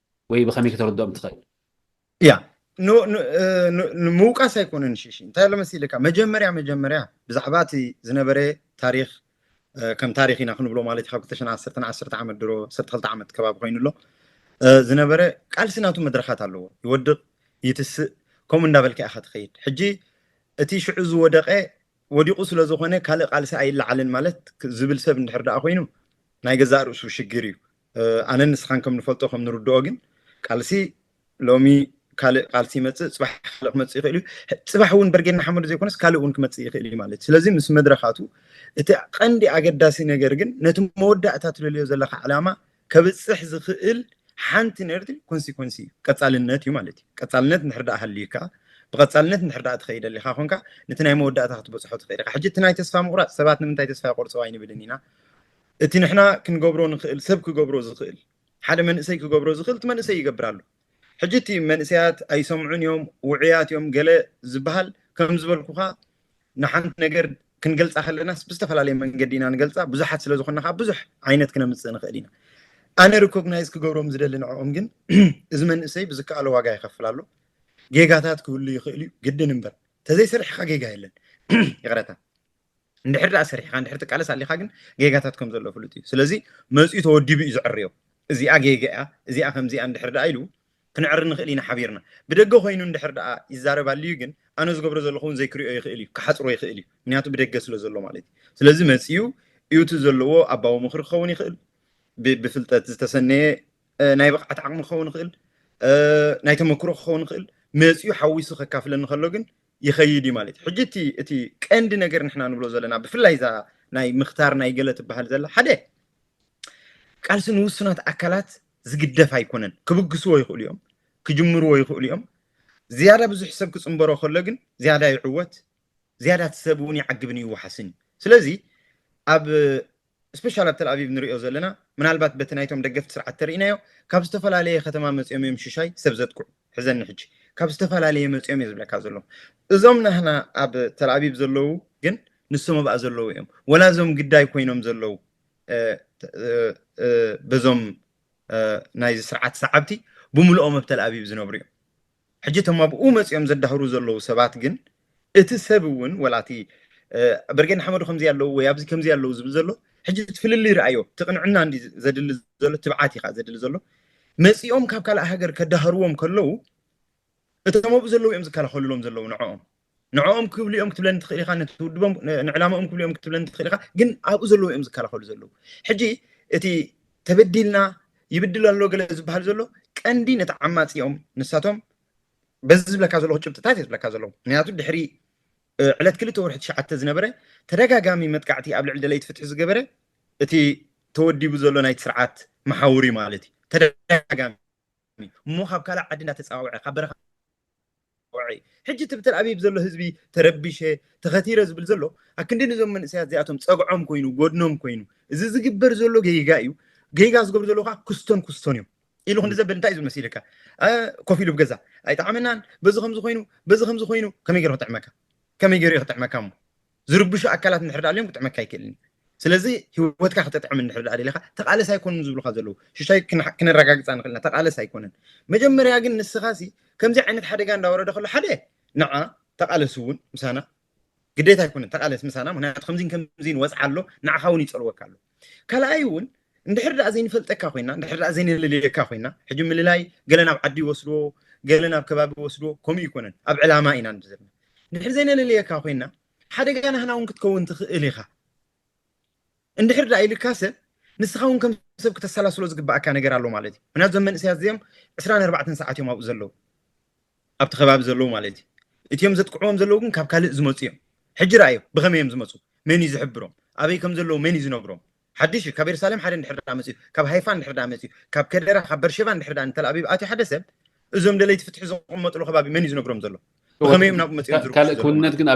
ወይ ብኸመይ ከተረድኦም ትኽእል? ያ ንምውቃስ ኣይኮነን ሽሽ እንታይ ኣሎ መሲልካ መጀመርያ መጀመርያ ብዛዕባ እቲ ዝነበረ ታሪክ ከም ታሪክ ኢና ክንብሎ ማለት ካብ ክልተ ሽሕን ዓሰርተ ዓመት ድሮ ዓሰርተ ክልተ ዓመት ከባቢ ኮይኑ ኣሎ ዝነበረ ቃልሲ ናቱ መድረካት ኣለዎ። ይወድቅ ይትስእ ከምኡ እንዳበልካ ኢካ ትኸይድ። ሕጂ እቲ ሽዑ ዝወደቀ ወዲቁ ስለ ዝኾነ ካልእ ቃልሲ ኣይለዓልን ማለት ዝብል ሰብ እንድሕር ደኣ ኮይኑ ናይ ገዛእ ርእሱ ሽግር እዩ። ኣነን ንስኻን ከም ንፈልጦ ከም ንርድኦ ግን ቃልሲ ሎሚ ካልእ ቃልሲ ይመፅእ፣ ፅባሕ ካልእ ክመፅእ ይኽእል እዩ። ፅባሕ እውን ብርጌድ ንሓመዱ ዘይኮነስ ካልእ እውን ክመፅእ ይኽእል እዩ ማለት እዩ። ስለዚ ምስ መድረኻቱ እቲ ቀንዲ ኣገዳሲ ነገር ግን ነቲ መወዳእታ ትደልዮ ዘለካ ዕላማ ከብፅሕ ዝኽእል ሓንቲ ነርቲ ኮንሲኮንሲ እዩ፣ ቀፃልነት እዩ ማለት እዩ። ቀፃልነት እንድሕር ደኣ ሃልዩካ፣ ብቐፃልነት እንድሕር ደኣ ትኸይድ ኣሊኻ ኮንካ፣ ነቲ ናይ መወዳእታ ክትበፅሖ ትኽእል ኢኻ። ሕጂ እቲ ናይ ተስፋ ምቑራፅ ሰባት ንምንታይ ተስፋ ይቆርፅዋ ኣይንብልን ኢና። እቲ ንሕና ክንገብሮ ንኽእል፣ ሰብ ክገብሮ ዝኽእል፣ ሓደ መንእሰይ ክገብሮ ዝኽእል እቲ መንእሰይ ይገብር ኣሎ። ሕጂ እቲ መንእሰያት ኣይሰምዑን እዮም፣ ውዑያት እዮም፣ ገለ ዝበሃል ከም ዝበልኩኻ ንሓንቲ ነገር ክንገልፃ ከለናስ ብዝተፈላለየ መንገዲ ኢና ንገልፃ። ብዙሓት ስለ ዝኾንና ከዓ ብዙሕ ዓይነት ክነምፅእ ንኽእል ኢና። ኣነ ሪኮግናይዝ ክገብሮም ዝደሊ ንዕኦም ግን እዚ መንእሰይ ብዝከኣሎ ዋጋ ይኸፍል ኣሎ። ጌጋታት ክህሉ ይኽእል እዩ ግድን እምበር፣ ተዘይሰሪሕካ ጌጋ የለን። ይቕረታ። እንድሕር ደኣ ሰሪሕካ እንድሕር ትቃለስ ኣሊኻ ግን ጌጋታት ከም ዘሎ ፍሉጥ እዩ። ስለዚ መፂኡ ተወዲቡ እዩ ዝዕርዮ። እዚኣ ጌጋ እያ፣ እዚኣ ከምዚኣ እንድሕር ደኣ ኢሉ ክንዕሪ ንኽእል ኢና ሓቢርና። ብደገ ኮይኑ እንድሕር ደኣ ይዛረብ ኣልዩ ግን ኣነ ዝገብሮ ዘለኹ እውን ዘይክሪኦ ይኽእል እዩ፣ ክሓፅሮ ይኽእል እዩ። ምክንያቱ ብደገ ስለ ዘሎ ማለት እዩ። ስለዚ መፂኡ እዩ እቲ ዘለዎ ኣባዊ ምኽሪ ክኸውን ይኽእል፣ ብ- ብፍልጠት ዝተሰነየ እ፣ ናይ ብቕዓት ዓቕሚ ክኸውን ይኽእል፣ እ፣ ናይ ተመክሮ ክኸውን ይኽእል፣ መፂኡ ሓዊሱ ከካፍለኒ ከሎ ግን ይኸይድ እዩ ማለት እዩ። ሕጂ እቲ እቲ ቀንዲ ነገር ንሕና ንብሎ ዘለና ብፍላይ እዛ ናይ ምኽታር ናይ ገለ ትበሃል ዘላ ሓደ ቃልሲ ንውሱናት ኣካላት ዝግደፍ ኣይኮነን። ክብግስዎ ይኽእሉ እዮም፣ ክጅምርዎ ይኽእሉ እዮም። ዝያዳ ብዙሕ ሰብ ክፅንበሮ ከሎ ግን ዝያዳ ይዕወት፣ ዝያዳ እቲ ሰብ እውን ይዓግብን ይወሓስን እዩ። ስለዚ ኣብ ስፔሻል ኣብ ተልኣቪቭ ንሪኦ ዘለና ምናልባት በቲ ናይቶም ደገፍቲ ስርዓት ተርኢናዮ ካብ ዝተፈላለየ ከተማ መፂኦም እዮም ሽሻይ ሰብ ዘጥቅዑ። ሕዘኒ ሕጂ ካብ ዝተፈላለየ መፂኦም እየ ዝብለካ ዘለኹ። እዞም ናህና ኣብ ተልኣቪቭ ዘለዉ ግን ንሶም ኣብኣ ዘለዉ እዮም። ወላ እዞም ግዳይ ኮይኖም ዘለዉ እ፣ እ፣ እ፣ በዞም እ፣ ናይዚ ስርዓት ሰዓብቲ ብምልኦም ኣብ ተልኣቪቭ ዝነብሩ እዮም። ሕጂ እቶም ኣብኡ መፂኦም ዘዳህሩ ዘለዉ ሰባት ግን እቲ ሰብ እውን ወላ እቲ እ፣ ብርጌድ ንሓመዱ ከምዚ ኣለዉ ወይ ኣብዚ ከምዚ ኣለዉ ዝብል ዘሎ ሕጂ እቲ ፍልልይ ረኣዮ እቲ ቅንዕና እንዲ ዘድሊ ዘሎ ትብዓት እዩ ከዓ ዘድሊ ዘሎ መፂኦም ካብ ካልእ ሃገር ከዳህርዎም ከለዉ እቶም ኣብኡ ዘለዉ እዮም ዝከላኸሉሎም ዘለዉ ንዕኦም ንዕኦም ክብሉ እዮም ክትብለኒ ትኽእል ኢኻ ነቲ ውድቦም ንዕላማኦም ክብሉ እዮም ክትብለኒ ትኽእል ኢኻ ግን ኣብኡ ዘለዉ እዮም ዝከላኸሉ ዘለዉ ሕጂ እቲ ተበዲልና ይብድል ኣሎ ገለ ዝበሃል ዘሎ ቀንዲ ነቲ ዓማፂኦም ንሳቶም በዚ ዝብለካ ዘለኹ ጭብጥታት እየ ዝብለካ ዘለኹ ምክንያቱ ድሕሪ ዕለት ክልተ ወርሒ ትሽዓተ ዝነበረ ተደጋጋሚ መጥቃዕቲ ኣብ ልዕሊ ደለይቲ ፍትሒ ዝገበረ እቲ ተወዲቡ ዘሎ ናይቲ ስርዓት መሓውር እዩ ማለት እዩ ተደጋጋሚ እሞ ካብ ካልእ ዓዲ እንዳተፀዋወዐ ካብ በረኻ ወዐይ ሕጂ እቲ ብተል ኣቢብ ዘሎ ህዝቢ ተረቢሸ ተኸቲረ ዝብል ዘሎ ኣክንዲ ንዞም መንእሰያት እዚኣቶም ፀግዖም ኮይኑ ጎድኖም ኮይኑ እዚ ዝግበር ዘሎ ገይጋ እዩ ገይጋ ዝገብሩ ዘለዉ ከዓ ኩስቶን ኩስቶን እዮም ኢሉ ክንዲ ዘብል እንታይ እዩ ዝመሲልካ ኮፍ ኢሉ ብገዛ ኣይጠዓመናን በዚ ከምዚ ኮይኑ በዚ ከምዚ ኮይኑ ከመይ ገይሩ ክጥዕመካ ከመይ ገይሩ ክጥዕመካ እሞ ዝርብሹ ኣካላት እንድሕር ዳኣ ኣልዮም ክጥዕመካ ኣይክእልን እዩ ስለዚ ህይወትካ ክተጥዕም እንድሕር ዳኣ ደሊኻ ተቃለስ ኣይኮኑን ዝብሉካ ዘለዉ ሽሻይ ክነረጋግፃ ንኽእልና ተቃለስ ኣይኮነን መጀመርያ ግን ንስኻሲ ከምዚ ዓይነት ሓደጋ እንዳወረደ ከሎ ሓደ ንዓ ተቃለስ እውን ምሳና ግዴታ ኣይኮነን ተቃለስ ምሳና ምክንያቱ ከምዚን ከምዚን ወፅዓ ኣሎ ንዓኻ እውን ይፀልወካ ኣሎ ካልኣይ እውን እንድሕር ዳኣ ዘይንፈልጠካ ኮይና እንድሕር ዳኣ ዘይንልልየካ ኮይና ሕጂ ምልላይ ገለ ናብ ዓዲ ይወስድዎ ገለ ናብ ከባቢ ይወስድዎ ከምኡ ይኮነን ኣብ ዕላማ ኢና ዘለና እንድሕር ዘይንልልየካ ኮይና ሓደጋ ናህና እውን ክትከውን ትኽእል ኢኻ እንድሕር ዳኣ ኢልካ ሰብ ንስኻ እውን ከም ሰብ ክተሰላስሎ ዝግባኣካ ነገር ኣሎ ማለት እዩ ምክንያቱ ዞም መንእሰያት እዚኦም ዕስራን ኣርባዕተን ሰዓት እዮም ኣብኡ ዘለዉ ኣብቲ ከባቢ ዘለዉ ማለት እዩ እቲኦም ዘጥቅዕዎም ዘለዉ ግን ካብ ካልእ ዝመፁ እዮም ሕጂ ረኣዮም ብኸመይ እዮም ዝመፁ መን እዩ ዝሕብሮም ኣበይ ከም ዘለዉ መን እዩ ዝነግሮም ሓድሽ እዩ ካብ የሩሳሌም ሓደ እንድሕር ዳ መፅኡ ካብ ሃይፋ እንድሕር ዳ መፅኡ ካብ ከደራ ካብ በርሸባ እንድሕር ዳ ንተልኣቢብ ኣትዩ ሓደ ሰብ እዞም ደለይቲ ፍትሒ ዝቕመጥሉ ከባቢ መን እዩ ዝነግሮም ዘሎ ብኸመይ እዮም ናብኡ መፅኦም ዝርግሑ ካልእ ክውንነት ግን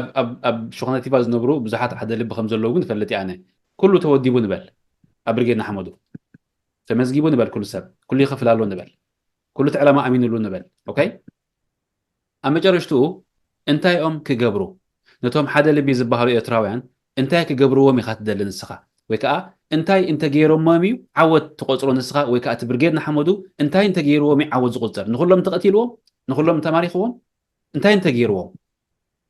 ኣብ ሸኾነቲባ ዝነብሩ ብዙሓት ዓደ ልቢ ከም ዘለዉ ግን እፈልጥ እየ ኣነ ኩሉ ተወዲቡ ንበል ኣብ ብርጌድ ንሓመዱ ተመዝጊቡ ንበል ኩሉ ሰብ ኩሉ ይኸፍል ኣሎ ንበል ኩሉ እቲ ዕላማ ኣሚንሉ ንበል ኦኬ ኣብ መጨረሽትኡ እንታይ እዮም ክገብሩ ነቶም ሓደ ልቢ ዝበሃሉ ኤርትራውያን እንታይ ክገብርዎም ኢኻ ትደሊ ንስኻ ወይ ከዓ እንታይ እንተገይሮሞም እዩ ዓወት ትቆፅሮ ንስኻ ወይ ከዓ እቲ ብርጌድ ንሓመዱ እንታይ እንተገይርዎም እዩ ዓወት ዝቁፀር ንኩሎም እንተቐቲልዎም ንኩሎም እንተማሪኽዎም እንታይ እንተገይርዎም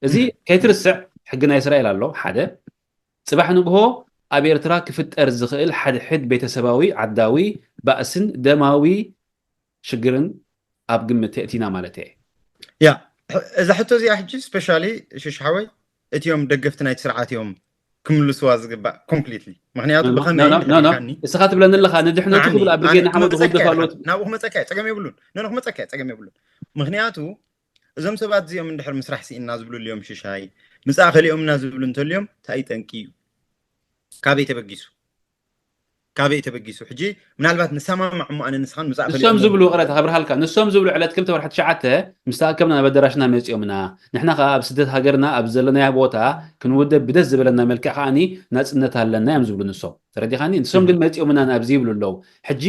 እዚ ከይትርስዕ ሕጊ ናይ እስራኤል ኣሎ ሓደ ፅባሕ ንግሆ ኣብ ኤርትራ ክፍጠር ዝኽእል ሓድሕድ ቤተሰባዊ ዓዳዊ ባእስን ደማዊ ሽግርን ኣብ ግምት የእቲና ማለት እየ ያ እዛ ሕቶ እዚኣ ሕጂ ስፔሻሊ ሽሽ ሓወይ እቲኦም ደገፍቲ ናይቲ ስርዓት እዮም ክምልስዋ ዝግባእ ኮምፕሊትሊ። ምክንያቱ No, no, ብኸመይ no, no, no, no። እንተሪካኒ እስኻ ትብለኒ ኣለኻ፣ ነድሕነቱ ንዓኒ ክብል ኣብ ኣነ ብርጌድ ንሓመዱ ክመፀካ ክውደፍ እየ ኣለዎ። ናብኡ ክመፀካ እየ፣ ፀገም የብሉን። ኖ ኖ ክመፀካ እየ፣ ፀገም የብሉን። ምክንያቱ እዞም ሰባት እዚኦም እንድሕር ምስራሕ ስኢና ዝብሉ ልዮም ሽሻይ ምፃእ ከሊኦምና ዝብሉ እንተልዮም እንታይ ጠንቂ እዩ? ካበይ ተበጊሱ? ካበይ ተበጊሱ? ሕጂ ምናልባት ንሰማማዕ እሞ ኣነ ንስኻን ምፃእ ንሶም ከሊኦም ዝብሉ ቅሬታ ከብርሃልካ፣ ንሶም ዝብሉ ዕለት ክልተ ወርሒ ትሽዓተ ምስቲ ኣከብና ናብ ኣዳራሽና መፂኦምና፣ ንሕና ከዓ ኣብ ስደት ሃገርና ኣብ ዘለናዮ ቦታ ክንውደብ ብደስ ዝበለና መልክዕ ከዓኒ ናፅነት ኣለና እዮም ዝብሉ ንሶም። ተረዲኻኒ? ንሶም ግን መፂኦምና ናብዚ ይብሉ ኣለዉ። ሕጂ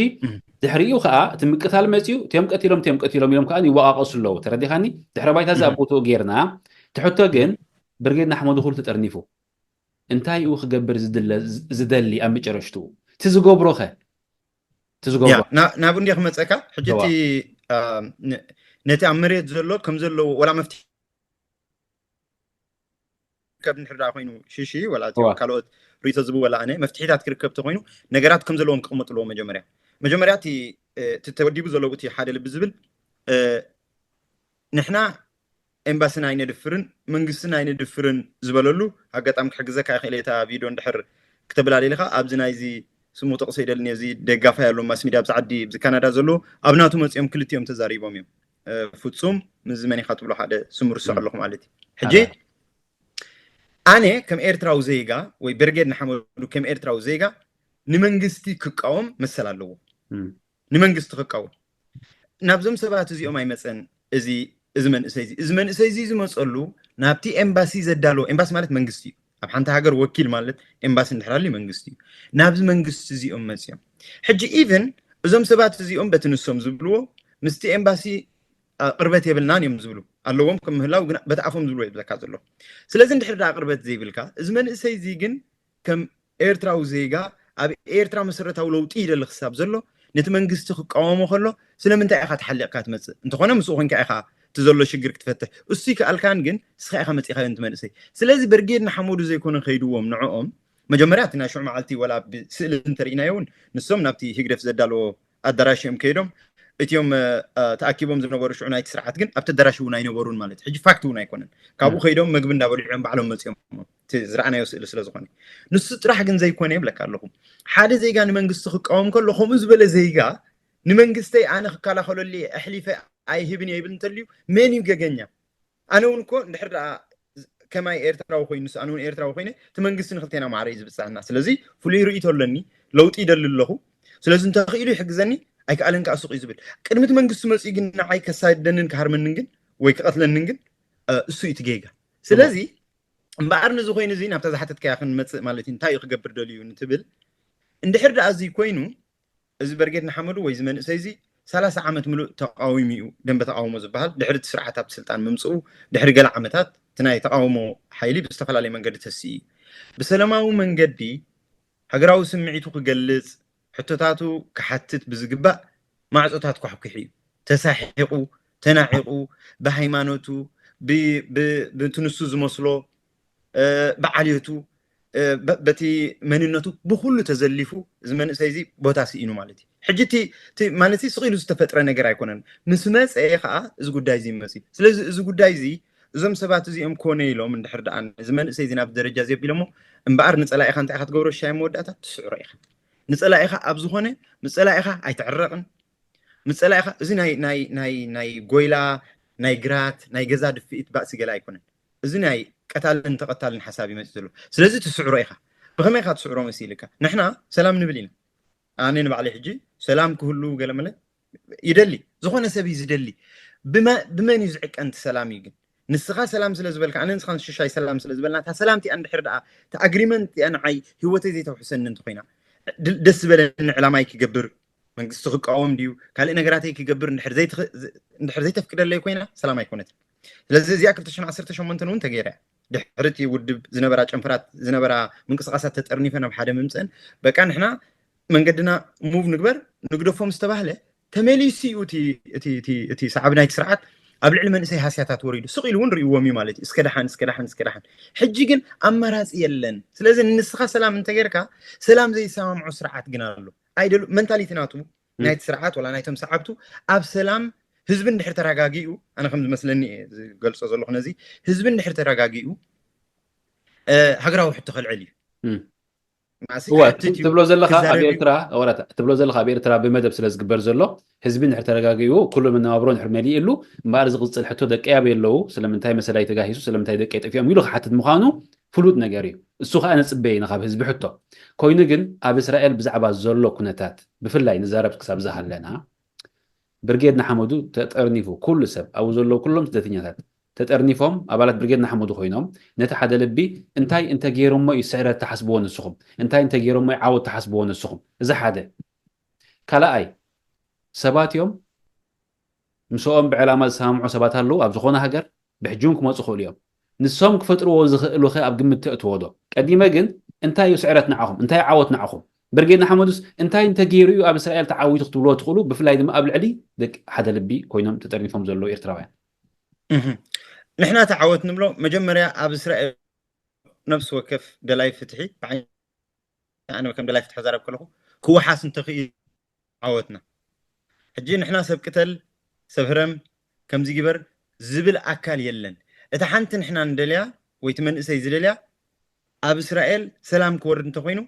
ድሕሪኡ ከዓ እቲ ምቅታል መፂኡ፣ እቲኦም ቀቲሎም እቲኦም ቀቲሎም ኢሎም ከዓ ይወቃቀሱ ኣለዉ። ተረዲኻኒ? ድሕረ ባይታ እዚ ኣብ ቦትኡ ጌርና፣ ትሕቶ ግን ብርጌድ ንሓመዱ ኩሉ ተጠርኒፉ እንታይ እዩ ክገብር ዝድለ- ዝደሊ ኣብ መጨረሽትኡ? እቲ ዝገብሮ ኸ? እቲ ዝገብሮ ያ፣ ና- ናብኡ እንዲየ ክመፀካ። ሕጂ እዋ። እቲ አ፣ ን- ነቲ ኣብ መሬት ዘሎ ከም ዘለዎ ወላ መፍትሒ ከብ ንድሕር ደኣ ኮይኑ ሽሺ ወላ እቲ እዋ። ካልኦት ርእቶ ዝብወላ ኣነ መፍትሒታት ክርከብ ተኮይኑ ነገራት ከም ዘለዎም ክቕመጥልዎ መጀመርያ መጀመርያ እቲ እ፣ እቲ ተወዲቡ ዘሎ እቲ ሓደ ልቢ ዝብል እ፣ ንሕና ኤምባስና ኣይነድፍርን መንግስትና ኣይነድፍርን ዝበለሉ ኣጋጣሚ ክሕግዘካ ይኽእል እየ። እታ ቪድዮ እንድሕር ክተብላልልካ ኣብዚ ናይዚ ስሙ ጥቕሲ ይደልኒ እዚ ደጋፋይ ኣሎ ማስ ሚድያ ኣብዚ ዓዲ ኣብዚ ካናዳ ዘሎ ኣብ ናቱ መፂኦም ክልቲኦም ተዛሪቦም እዮም። እ፣ ፍፁም ምስዚ መን ኢኻ ትብሎ ሓደ ስሙ ርስዖ ኣለኹ ማለት እዩ። ሕጂ ኣነ ከም ኤርትራዊ ዜጋ ወይ ብርጌድ ንሓመዱ ከም ኤርትራዊ ዜጋ ንመንግስቲ ክቃወም መሰል ኣለዎ። እም። ንመንግስቲ ክቃወም ናብዞም ሰባት እዚኦም ኣይመፀን። እዚ እዚ መንእሰይ እዚ እዚ መንእሰይ እዚ ዝመፀሉ ናብቲ ኤምባሲ ዘዳለዎ ኤምባሲ ማለት መንግስቲ እዩ። ኣብ ሓንቲ ሃገር ወኪል ማለት ኤምባሲ እንድሕር ኣልዩ መንግስቲ እዩ። ናብዚ መንግስቲ እዚኦም መፅዮም ሕጂ ኢቭን እዞም ሰባት እዚኦም በቲ ንሶም ዝብልዎ ምስቲ ኤምባሲ አ፣ ቅርበት የብልናን እዮም ዝብሉ ኣለዎም ከም ምህላው ግን በቲ ኣፎም ዝብልዎ የብለካ ዘሎ። ስለዚ እንድሕር ደኣ ቅርበት ዘይብልካ እዚ መንእሰይ እዚ ግን ከም ኤርትራዊ ዜጋ ኣብ ኤርትራ መሰረታዊ ለውጢ ይደሊ ክሳብ ዘሎ ነቲ መንግስቲ ክቃወሞ ከሎ ስለምንታይ ኢኻ ተሓሊቕካ ትመፅእ? እንተኾነ ምስኡ ኮንካ ኢኻ እቲ ዘሎ ሽግር ክትፈትሕ እሱ ይከኣልካን ግን እስኻ ኢኻ መፂኻዮ ነቲ መንእሰይ። ስለዚ በርጌድ ንሓመዱ ዘይኮነ ከይድዎም ንዕኦም መጀመርያ እቲ ናይ ሽዑ መዓልቲ ወላ ብስእሊ እንተርኢናዮ እውን ንሶም ናብቲ ህግደፍ ዘዳለዎ ኣዳራሽ እዮም ከይዶም እቲኦም እ፣ እ፣ ተኣኪቦም ዝነበሩ ሽዑ ናይቲ ስርዓት ግን ኣብቲ ኣዳራሽ እውን ኣይነበሩን ማለት እዩ። ሕጂ ፋክት እውን ኣይኮነን። ካብኡ ከይዶም መግቢ እንዳበልዑ እዮም ባዕሎም መፂኦም እቲ ዝረኣናዮ ስእሊ ስለ ዝኾነ ንሱ ጥራሕ ግን ዘይኮነ ይብለካ ኣለኹ። ሓደ ዜጋ ንመንግስቲ ክቃወም ከሎ ከምኡ ዝበለ ዜጋ ንመንግስተይ ኣነ ክከላኸለሉ እየ ኣሕሊፈ ኣይህብን እየ ይብል እንተልዩ መን እዩ ገገኛ? ኣነ እውን እኮ እንድሕር ደኣ ከማይ ኤርትራዊ ኮይኑ ኣነ እውን ኤርትራዊ ኮይነ እቲ መንግስቲ ንክልቴና ማዕረ እዩ ዝብፅሐና። ስለዚ ፍሉይ ርእይቶ ኣለኒ፣ ለውጢ ይደሊ ኣለኹ። ስለዚ እንተኽኢሉ ይሕግዘኒ ኣይከኣልን ከዓ ሱቕ እዩ ዝብል። ቅድሚ እቲ መንግስቲ መፅኡ ግን ንዓይ ከሳድደንን ክሃርመንን ግን ወይ ክቐትለንን ግን እ፣ እሱ እዩ እቲ ጌጋ። ስለዚ እምበኣር ንዚ ኮይኑ እዚ ናብታ ዝሓተትካያ ክንመፅእ ማለት እዩ እንታይ እዩ ክገብር ደልዩ ንትብል እንድሕር ደኣ እዚ ኮይኑ እዚ በርጌድ ንሓመዱ ወይ እዚ መንእሰይ እዚ ሰላሳ ዓመት ምሉእ ተቃዊሙ እዩ ደንበ ተቃውሞ ዝበሃል ድሕሪ እቲ ስርዓት ኣብቲ ስልጣን ምምፅኡ ድሕሪ ገለ ዓመታት እቲ ናይ ተቃውሞ ሓይሊ ብዝተፈላለየ መንገዲ ተስኢ እዩ። ብሰላማዊ መንገዲ ሃገራዊ ስምዒቱ ክገልፅ ሕቶታቱ ክሓትት ብዝግባእ ማዕፆታት ኳሕኩሒ እዩ። ተሳሒቑ ተናዒቑ ብሃይማኖቱ ብ- ብ- ብትንሱ ዝመስሎ እ፣ ብዓልየቱ እ፣ በ- በቲ መንነቱ ብኩሉ ተዘሊፉ እዚ መንእሰይ እዚ ቦታ ስኢኑ ማለት እዩ። ሕጂ እቲ እቲ ማለት እዚ ስቕ ኢሉ ዝተፈጥረ ነገር ኣይኮነን። ምስ መፀ ከዓ እዚ ጉዳይ እዚ ይመፅ እዩ። ስለዚ እዚ ጉዳይ እዚ እዞም ሰባት እዚኦም ኮነ ኢሎም እንድሕር ደኣ እዚ መንእሰይ እዚ ናብ ደረጃ እዚ ኣቢሎሞ እምበኣር ንፀላኢኻ እንታይ ኢኻ ትገብሮ ሻይ መወዳእታ ትስዕሮ ኢኻ። ንፀላኢኻ ኣብ ዝኾነ ንፀላኢኻ ኣይትዕረቕን። ምፀላኢኻ እዚ ናይ ናይ ናይ ናይ ጎይላ ናይ ግራት ናይ ገዛ ድፍኢት ባእሲ ገለ ኣይኮነን። እዚ ናይ ቀታልን ተቐታልን ሓሳብ ይመፅእ ዘሎ። ስለዚ ትስዕሮ ኢኻ። ብኸመይ ኢኻ ትስዕሮ መሲልካ? ንሕና ሰላም ንብል ኢና። ኣነ ንባዕለይ ሕጂ ሰላም ክህሉ ገለ መለ ይደሊ። ዝኾነ ሰብ እዩ ዝደሊ። ብመ- ብመን እዩ ዝዕቀን እቲ ሰላም እዩ ግን ንስኻ ሰላም ስለ ዝበልካ ኣነ ንስኻን ሽሻይ ሰላም ስለ ዝበልና እታ ሰላም እቲኣ እንድሕር ደኣ እታ ኣግሪመንት እቲኣ ንዓይ ህይወተይ ዘይተውሕሰኒ እንተኮይና ድ- ደስ ዝበለኒ ዕላማይ ክገብር መንግስቲ ክቃወም ድዩ ካልእ ነገራተይ ክገብር እንድሕር ዘይትኽ- ዝ- እንድሕር ዘይተፍቅደለይ ኮይና ሰላም ኣይኮነትን። ስለዚ እዚኣ ክልተ ሽሕን ዓሰርተ ሸሞንተን እውን ተገይራ እያ። ድሕሪ እቲ ውድብ ዝነበራ ጨንፈራት ዝነበራ ምንቅስቃሳት ተጠርኒፈ ናብ ሓደ ምምፅእን በቃ ንሕና መንገድና ሙቭ ንግበር ንግደፎም ዝተባህለ ተመሊሱ እዩ እቲ እቲ እቲ እቲ ሰዓቢ ናይቲ ስርዓት ኣብ ልዕሊ መንእሰይ ሃስያታት ወሪዱ ስቕ ኢሉ እውን ርእይዎም እዩ ማለት እዩ እስከ ደሓን እስከ ደሓን እስከ ደሓን። ሕጂ ግን ኣማራፂ የለን። ስለዚ ንስኻ ሰላም እንተጌርካ ሰላም ዘይሰማምዖ ስርዓት ግን ኣሎ ኣይደሉ መንታሊቲ ናቱ ናይቲ ስርዓት ወላ ናይቶም ሰዓብቱ ኣብ ሰላም ህዝቢ እንድሕር ተረጋጊኡ ኣነ ከም ዝመስለኒ እየ ዝገልፆ ዘለኹ ነዚ ህዝቢ እንድሕር ተረጋጊኡ ሃገራዊ ሕቶ ከልዕል እዩ። እወ፣ ትብሎ ዘለኻ ኣብ ኤርትራ ወራታ ትብሎ ዘለኻ ኣብ ኤርትራ ብመደብ ስለ ዝግበር ዘሎ፣ ህዝቢ እንድሕር ተረጋጊኡ፣ ኩሉ መነባብሮ እንድሕር መሊእሉ፣ እምበኣር ዝቕጽል ሕቶ ደቀይ ኣበይ ኣለዉ፣ ስለምንታይ መሰላይ ተጋሂሱ፣ ስለምንታይ ደቀይ ጠፊኦም ኢሉ ክሓትት ምዃኑ ፍሉጥ ነገር እዩ። እሱ ኸኣ ንጽበ ኢና ካብ ህዝቢ ሕቶ። ኮይኑ ግን ኣብ እስራኤል ብዛዕባ ዘሎ ኩነታት ብፍላይ ንዛረብ ክሳብ ዝሃለና፣ ብርጌድ ንሓመዱ ተጠርኒፉ፣ ኩሉ ሰብ ኣብኡ ዘለዉ ኩሎም ስደተኛታት ተጠርኒፎም ኣባላት ብርጌድ ንሓመዱ ኮይኖም ነቲ ሓደ ልቢ እንታይ እንተገይሮሞ እዩ ስዕረት ትሓስብዎ ንስኹም እንታይ እንተገይሮሞ እዩ ዓወት ትሓስብዎ ንስኹም እዚ ሓደ ካልኣይ ሰባት እዮም ምስኦም ብዕላማ ዝሰማምዑ ሰባት ኣለዉ ኣብ ዝኾነ ሃገር ብሕጂ እውን ክመፁ ክእሉ እዮም ንሶም ክፈጥርዎ ዝኽእሉ ኸ ኣብ ግምት ተእትዎ ዶ ቀዲመ ግን እንታይ እዩ ስዕረት ንዓኹም እንታይ ዓወት ንዓኹም ብርጌድ ንሓመዱስ እንታይ እንተገይሩ እዩ ኣብ እስራኤል ተዓዊቱ ክትብልዎ ትኽእሉ ብፍላይ ድማ ኣብ ልዕሊ ደቂ ሓደ ልቢ ኮይኖም ተጠርኒፎም ዘለዉ ኤርትራውያን ንሕና ተዓወት ንብሎ መጀመርያ ኣብ እስራኤል ነብሲ ወከፍ ደላይ ፍትሒ ብዓይኒ ኣነ ከም ደላይ ፍትሒ ዛረብ ከለኹ ክወሓስ እንተኽኢሉ ዓወትና ሕጂ ንሕና ሰብ ቅተል ሰብ ህረም ከምዚ ግበር ዝብል ኣካል የለን እታ ሓንቲ ንሕና ንደልያ ወይ እቲ መንእሰይ ዝደልያ ኣብ እስራኤል ሰላም ክወርድ እንተኮይኑ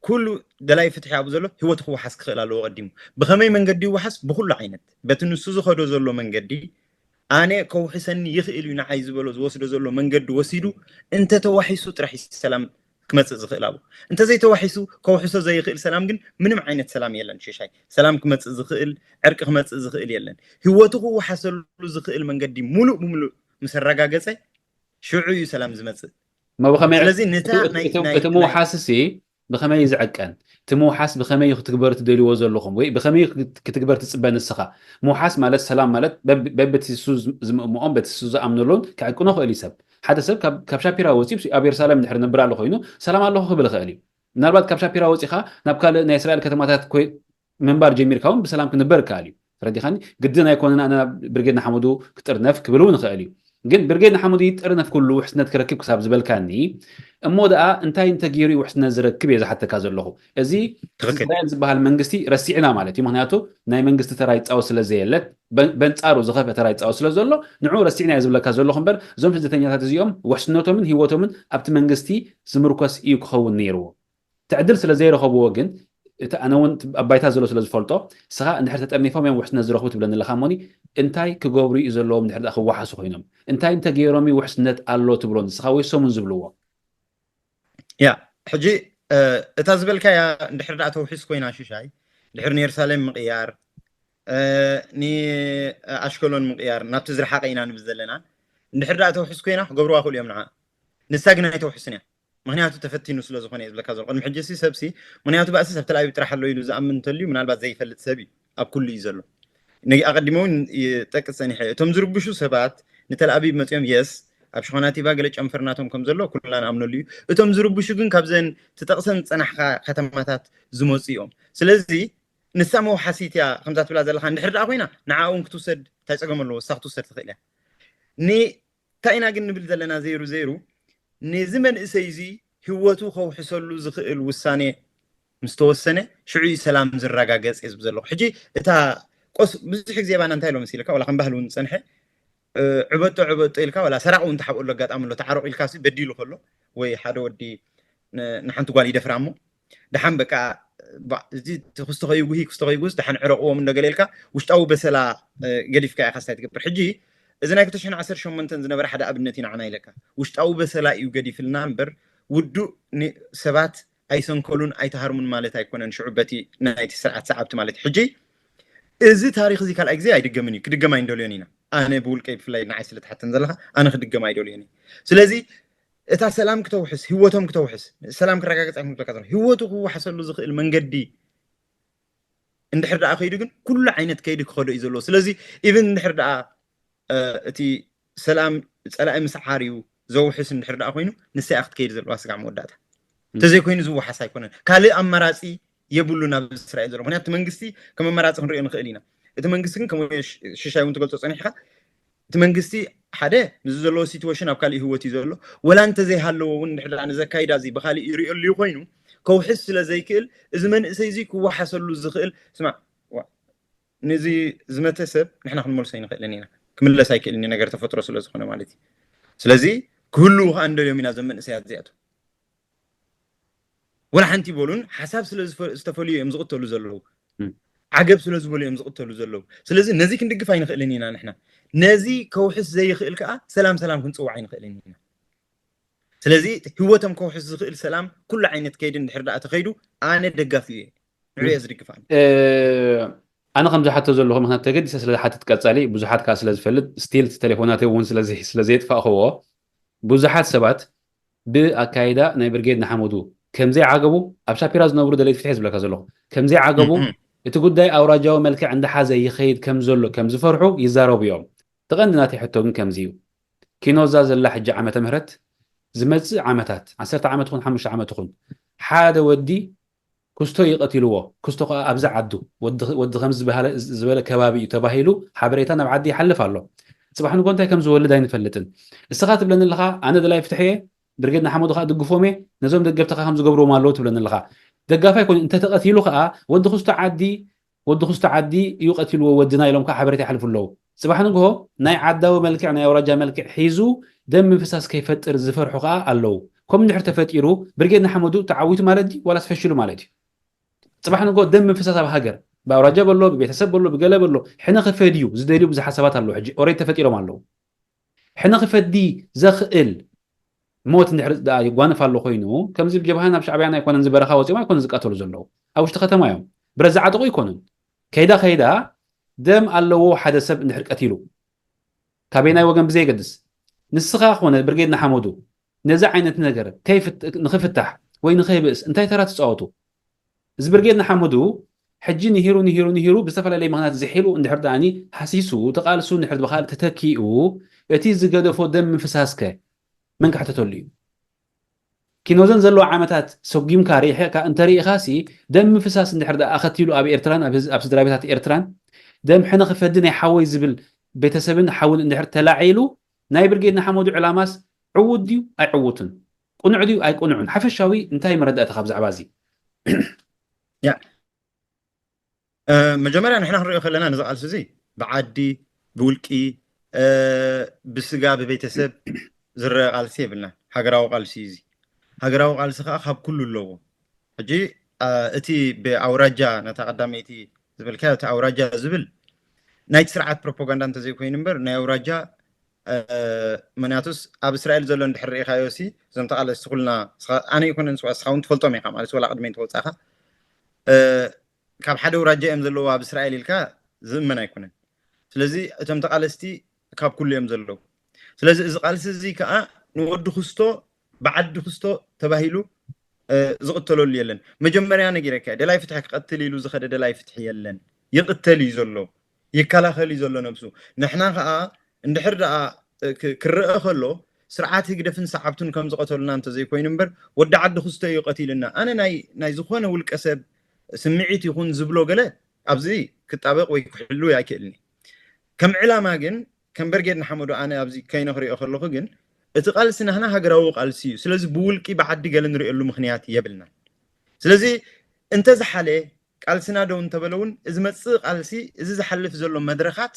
ኩሉ ደላይ ፍትሒ ኣብኡ ዘሎ ህይወቱ ክወሓስ ክኽእል ኣለዎ ቀዲሙ ብኸመይ መንገዲ ይወሓስ ብኩሉ ዓይነት በቲ ንሱ ዝኸዶ ዘሎ መንገዲ ኣነ ከውሕሰኒ ይኽእል እዩ ንዓይ ዝበሎ ዝወስዶ ዘሎ መንገዲ ወሲዱ እንተተዋሒሱ ጥራሕ ሰላም ክመፅእ ዝኽእል ኣብኡ እንተዘይተዋሒሱ ከውሕሶ ዘይኽእል ሰላም ግን ምንም ዓይነት ሰላም የለን ሽሻይ ሰላም ክመፅእ ዝኽእል ዕርቂ ክመፅእ ዝኽእል የለን ህይወቱ ክወሓሰሉ ዝኽእል መንገዲ ሙሉእ ብሙሉእ ምስ ኣረጋገፀ ሽዑ እዩ ሰላም ዝመፅእ ስለዚ ነታ እቲ ምውሓስ ሲ ብኸመይ እዩ ዝዕቀን እቲ ምውሓስ ብኸመይ እዩ ክትግበር ትደልዎ ዘለኹም ወይ ብኸመይ ክትግበር ትፅበ ንስኻ ምውሓስ ማለት ሰላም ማለት በብቲ ሱ ዝምእምኦም በቲ ሱ ዝኣምነሉን ክዕቅኖ ክእል እዩ ሰብ ሓደ ሰብ ካብ ሻፒራ ወፂ ኣብ የሩሳሌም ድሕር ነብር ኣሎ ኮይኑ ሰላም ኣለኹ ክብል ይኽእል እዩ ምናልባት ካብ ሻፒራ ወፂኻ ናብ ካልእ ናይ እስራኤል ከተማታት ምንባር ጀሚርካ እውን ብሰላም ክንበር ይከኣል እዩ ተረዲኻኒ ግድን ኣይኮነን ኣነ ናብ ብርጌድ ንሓመዱ ክጥርነፍ ክብል እውን ይኽእል እዩ ግን ብርጌድ ንሓመዱ ይጥርነፍ ኩሉ ውሕስነት ክረክብ ክሳብ ዝበልካኒ እሞ ደኣ እንታይ እንተገይሩ እዩ ውሕስነት ዝረክብ እየ ዝሓተካ ዘለኹ እዚ እስራኤል ዝበሃል መንግስቲ ረሲዕና ማለት እዩ ምክንያቱ ናይ መንግስቲ ተራ ይፃወት ስለ ዘየለት በንፃሩ ዝኸፍአ ተራ ይፃወት ስለ ዘሎ ንዑ ረሲዕና እየ ዝብለካ ዘለኹ እምበር እዞም ስደተኛታት እዚኦም ውሕስነቶምን ህይወቶምን ኣብቲ መንግስቲ ዝምርኮስ እዩ ክኸውን ነይርዎ እቲ ዕድል ስለ ዘይረኸብዎ ግን እቲ ኣነ እውን ኣብ ባይታ ዘሎ ስለ ዝፈልጦ ንስኻ እንድሕር ተጠርኒፎም እዮም ውሕስነት ዝረኽቡ ትብለኒ ኣለኻ እሞኒ እንታይ ክገብሩ እዩ ዘለዎም እንድሕር ክወሓሱ ኮይኖም እንታይ እንተገይሮም እዩ ውሕስነት ኣሎ ትብሎ ንስኻ ወይ ሰሙን ዝብልዎ ያ ሕጂ እታ ዝበልካያ እንድሕር ደኣ ተውሒስ ኮይና ሽሻይ ድሕር ንየሩሳሌም ምቕያር ንኣሽከሎን ምቕያር ናብቲ ዝረሓቐ ኢና ንብል ዘለና እንድሕር ደኣ ተውሒስ ኮይና ክገብርዋ ክእሉ እዮም ንዓ ንሳ ግን ኣይተውሕስን እያ ምክንያቱ ተፈቲኑ ስለ ዝኾነ እዩ ዝብለካ ዘሎ ቅድሚ ሕጂ ሲ ሰብሲ ምክንያቱ ባእሲ ሰብ ተላቢብ ጥራሕ ኣሎ ኢሉ ዝኣምን እንተልዩ ምናልባት ዘይፈልጥ ሰብ እዩ ኣብ ኩሉ እዩ ዘሎ ኣቀዲመ እውን ይጠቅስ ፀኒሐ እቶም ዝርብሹ ሰባት ንተልኣቢብ መፅኦም የስ ኣብ ሽኾናቲባ ገለ ጨንፈርናቶም ከም ዘሎ ኩልና ንኣምነሉ እዩ እቶም ዝርብሹ ግን ካብዘን ትጠቕሰን ዝፀናሕካ ከተማታት ዝመፁ እዮም ስለዚ ንሳ መውሓሲት እያ ከምዛ ትብላ ዘለካ እንድሕር ደኣ ኮይና ንዓ እውን ክትውሰድ እንታይ ፀገም ኣለዎ እሳ ክትውሰድ ትኽእል እያ እንታይ ኢና ግን ንብል ዘለና ዘይሩ ዘይሩ ነዚ መንእሰይ እዚ ህወቱ ከውሕሰሉ ዝኽእል ውሳኔ ምስ ተወሰነ ሽዑ እዩ ሰላም ዝረጋገጽ እየ ዝብል ዘለኹ። ሕጂ እታ ቆስ ብዙሕ ግዜ ባና እንታይ ኢሎም መሲልካ ዋላ ከም ባህሊ እውን ዝጸንሐ ዕበጦ ዕበጦ ኢልካ ዋላ ሰራቕ እውን ተሓብኦሉ ኣጋጣሚ ኣሎ። ተዓረቑ ኢልካ ሲ በዲሉ ከሎ ወይ ሓደ ወዲ ንሓንቲ ጓል ይደፍራ እሞ ደሓን በቃ እዚ ክስቶ ከይጉሂ ክስቶ ከይጉስ ደሓን ዕረቕዎም እንዶ ገለ ኢልካ ውሽጣዊ በሰላ ገዲፍካ ኢኻ ስታይ ትገብር። ሕጂ እዚ ናይ ክልተ ሽሕን ዓሰርተ ሸሞንተን ዝነበረ ሓደ ኣብነት እዩ ንዓና ኢለካ። ውሽጣዊ በሰላ እዩ ገዲፍልና እምበር ውዱእ ሰባት ኣይሰንከሉን ኣይተሃርሙን ማለት ኣይኮነን። ሽዑ በቲ ናይቲ ስርዓት ሰዓብቲ ማለት እዩ። ሕጂ እዚ ታሪኽ እዚ ካልኣይ ግዜ ኣይድገምን እዩ። ክድገም ኣይንደልዮን ኢና። ኣነ ብውልቀይ ብፍላይ ንዓይ ስለ ትሓተን ዘለኻ ኣነ ክድገም ኣይደልዮን እዩ። ስለዚ እታ ሰላም ክተውሕስ ህይወቶም ክተውሕስ ሰላም ክረጋገፅ ኣይኮንኩ ዝብለካ ዘሎ ህይወቱ ክወሓሰሉ ዝኽእል መንገዲ እንድሕር ደኣ ከይዱ ግን ኩሉ ዓይነት ከይዲ ክኸዶ እዩ ዘለዎ። ስለዚ ኢቭን እንድሕር ደኣ እቲ ሰላም ፀላኢ ምስዓር እዩ ዘውሕስ እንድሕር ደኣ ኮይኑ ንሳ እያ ክትከይድ ዘለዋ ስጋዕ መወዳእታ። እንተዘይኮይኑ ዝወሓስ ኣይኮነን። ካልእ ኣማራፂ የብሉን ኣብ እስራኤል ዘሎ። ምክንያቱ እቲ መንግስቲ ከም ኣማራፂ ክንሪኦ ንኽእል ኢና። እቲ መንግስቲ ግን ከም ሽሻይ እውን ትገልፆ ፀኒሕካ እቲ መንግስቲ ሓደ ምስዚ ዘለዎ ሲትዌሽን ኣብ ካሊእ ህይወት እዩ ዘሎ። ወላ እንተዘይሃለዎ እውን እንድሕር ደኣ ንዘካይዳ እዚ ብካሊእ ይሪኦ ኣልዩ ኮይኑ ከውሕስ ስለ ዘይክእል እዚ መንእሰይ እዚ ክወሓሰሉ ዝኽእል ስማዕ ነዚ ዝመተ ሰብ ንሕና ክንመልሶ ኣይንኽእልን ኢና። ክምለስ ኣይክእልን እዩ ነገር ተፈጥሮ ስለ ዝኾነ ማለት እዩ። ስለዚ ክህልዉ ከዓ እንደልዮም ኢና እዞም መንእሰያት እዚኣቶም። ወላ ሓንቲ ይበሉን ሓሳብ ስለ ዝተፈልዩ እዮም ዝቕተሉ ዘለዉ። ዓገብ ስለ ዝበሉ እዮም ዝቕተሉ ዘለዉ። ስለዚ ነዚ ክንድግፍ ኣይንኽእልን ኢና ንሕና። ነዚ ከውሕስ ዘይኽእል ከዓ ሰላም ሰላም ክንፅውዕ ኣይንኽእልን ኢና። ስለዚ ህይወቶም ከውሕስ ዝኽእል ሰላም ኩሉ ዓይነት ከይዲ እንድሕር ደኣ ተኸይዱ ኣነ ደጋፊ እየ። ንዕኡ እየ ዝድግፍ ኣነ። ኣነ ከም ዝሓቶ ዘለኹ ምክንያት ተገዲሰ ስለ ዝሓትት ቀጻሊ ብዙሓት ከዓ ስለ ዝፈልጥ ስቲል ቴሌፎናተይ እውን ስለ ዘየጥፋእኽዎ ብዙሓት ሰባት ብኣካይዳ ናይ ብርጌድ ንሓመዱ ከምዘይዓገቡ ኣብ ሻፒራ ዝነብሩ ደለይቲ ፍትሒ ዝብለካ ዘለኹ ከምዘይዓገቡ እቲ ጉዳይ ኣውራጃዊ መልክዕ እንዳሓዘ ይኸይድ ከም ዘሎ ከም ዝፈርሑ ይዛረቡ እዮም። እቲ ቀንዲ ናተይ ሕቶ ግን ከምዚ እዩ። ኪኖዛ ዘላ ሕጂ ዓመተ ምህረት ዝመፅእ ዓመታት ዓሰርተ ዓመት ኹን ሓሙሽተ ዓመት ኹን ሓደ ወዲ ክስቶ ይቐትልዎ ክስቶ ከዓ ኣብዚ ዓዱ ወዲ ከምዚ ዝበለ ከባቢ እዩ ተባሂሉ ሓበሬታ ናብ ዓዲ ይሓልፍ ኣሎ። ፅባሕ ንጎ እንታይ ከም ዝወልድ ኣይንፈልጥን። እስኻ ትብለኒ ኣለኻ ኣነ ደላይ ፍትሒ እየ ብርጌድ ንሓመዱ ከዓ ድግፎም እየ ነዞም ደገፍትኻ ከም ዝገብርዎም ኣለዉ ትብለኒ ኣለኻ። ደጋፋይ ኮይኑ እንተተቐቲሉ ከዓ ወዲ ክስቶ ዓዲ ወዲ ክስቶ ዓዲ እዩ ቀቲልዎ ወድና ኢሎም ከዓ ሓበሬታ ይሓልፉ ኣለዉ። ፅባሕ ንግሆ ናይ ዓዳዊ መልክዕ ናይ ኣውራጃ መልክዕ ሒዙ ደም ምፍሳስ ከይፈጥር ዝፈርሑ ከዓ ኣለዉ። ከም እንድሕር ተፈጢሩ ብርጌድ ንሓመዱ ተዓዊቱ ማለት ድዩ ዋላስ ፈሽሉ ማለት እዩ? ፅባሕ ንግሆ ደም ምፍሳስ ኣብ ሃገር ብኣውራጃ በሎ ብቤተሰብ በሎ ብገለ በሎ ሕነ ክፈድዩ ዝደልዩ ብዙሓት ሰባት ኣለዉ። ሕጂ ኦሬድ ተፈጢሮም ኣለዉ። ሕነ ክፈዲ ዘኽእል ሞት እንድሕር ደኣ ይጓነፍ ኣሎ ኮይኑ ከምዚ ብጀብሃ ናብ ሻዕብያን ኣይኮነን ዝበረኻ ወፂኦም ኣይኮነን ዝቃተሉ ዘለዉ ኣብ ውሽጢ ከተማ እዮም። ብረት ዝዓጥቑ ኣይኮኑን። ከይዳ ከይዳ ደም ኣለዎ ሓደ ሰብ እንድሕር ቀቲሉ ካበየናይ ወገን ብዘየገድስ ንስኻ ኮነ ብርጌድ ንሓመዱ ነዚ ዓይነት ነገር ንኽፍታሕ ወይ ንኸይብእስ እንታይ ተራ ትፃወቱ? እዚ ብርጌድ ንሓመዱ ሕጂ ንሂሩ ንሂሩ ንሂሩ ብዝተፈላለየ ምክንያት ዝሒሉ እንድሕር ደኣኒ ሃሲሱ ተቃልሱ እንድሕር ብካልእ ተተኪኡ እቲ ዝገደፎ ደም ምፍሳስከ መን ክሕተተሉ እዩ? ኪኖዘን ዘለዎ ዓመታት ሰጒምካ ሪኢኻ እንተሪኢኻሲ ደም ምፍሳስ እንድሕር ደኣ ኣኸቲሉ ኣብ ኤርትራን ኣብ ስድራ ቤታት ኤርትራን ደም ሕነ ክፈዲ ናይ ሓወይ ዝብል ቤተሰብን ሓውን እንድሕር ተላዒሉ ናይ ብርጌድ ንሓመዱ ዕላማስ ዕዉት ድዩ ኣይዕውትን? ቅኑዕ ድዩ ኣይቅኑዕን? ሓፈሻዊ እንታይ መረዳእታ ካብ ዛዕባ እዚ? መጀመርያ ንሕና ክንሪኦ ከለና ነዚ ቃልሲ እዚ ብዓዲ ብውልቂ ብስጋ ብቤተሰብ ዝረአ ቃልሲ የብልና። ሃገራዊ ቃልሲ እዩ እዚ። ሃገራዊ ቃልሲ ከዓ ካብ ኩሉ ኣለዎ። ሕጂ እቲ ብኣውራጃ ነታ ቀዳመይቲ ዝበልካዮ እቲ ኣውራጃ ዝብል ናይቲ ስርዓት ፕሮፓጋንዳ እንተዘይኮይኑ እምበር ናይ ኣውራጃ ምክንያቱስ ኣብ እስራኤል ዘሎ እንድሕር ርኢኻዮ ሲ እዞም ተቃለስቲ ኩልና ኣነ ይኮነን ስዋ ስኻ እውን ትፈልጦም ኢኻ ማለት ወላ ቅድመይ እንተወፃእካ ካብ ሓደ ኣውራጃ እዮም ዘለዉ ኣብ እስራኤል ኢልካ ዝእመን ኣይኮነን። ስለዚ እቶም ተቃለስቲ ካብ ኩሉ እዮም ዘለዉ። ስለዚ እዚ ቃልሲ እዚ ከዓ ንወዲ ክስቶ ብዓዲ ክስቶ ተባሂሉ ዝቕተለሉ የለን። መጀመርያ ነጊረካ ደላይ ፍትሒ ክቐትል ኢሉ ዝኸደ ደላይ ፍትሒ የለን። ይቕተል እዩ ዘሎ፣ ይከላኸል እዩ ዘሎ ነብሱ። ንሕና ከዓ እንድሕር ደኣ ክረአ ከሎ ስርዓት ህግደፍን ሰዓብቱን ከም ዝቐተሉና እንተዘይኮይኑ እምበር ወዲ ዓዲ ክስቶ እዩ ቀቲልና። ኣነ ናይ ዝኾነ ውልቀ ሰብ ስምዒት ይኹን ዝብሎ ገለ ኣብዚ ክጣበቕ ወይ ክሕሉ ኣይክእልን። ከም ዕላማ ግን ከም በርጌድ ንሓመዱ ኣነ ኣብዚ ከይነ ክሪኦ ከለኹ ግን እቲ ቃልሲ ናህና ሃገራዊ ቃልሲ እዩ። ስለዚ ብውልቂ ብዓዲ ገለ ንሪኦሉ ምኽንያት የብልና። ስለዚ እንተዝሓለ ቃልስና ደው እንተበለ እውን እዚ መፅእ ቃልሲ እዚ ዝሓልፍ ዘሎ መድረኻት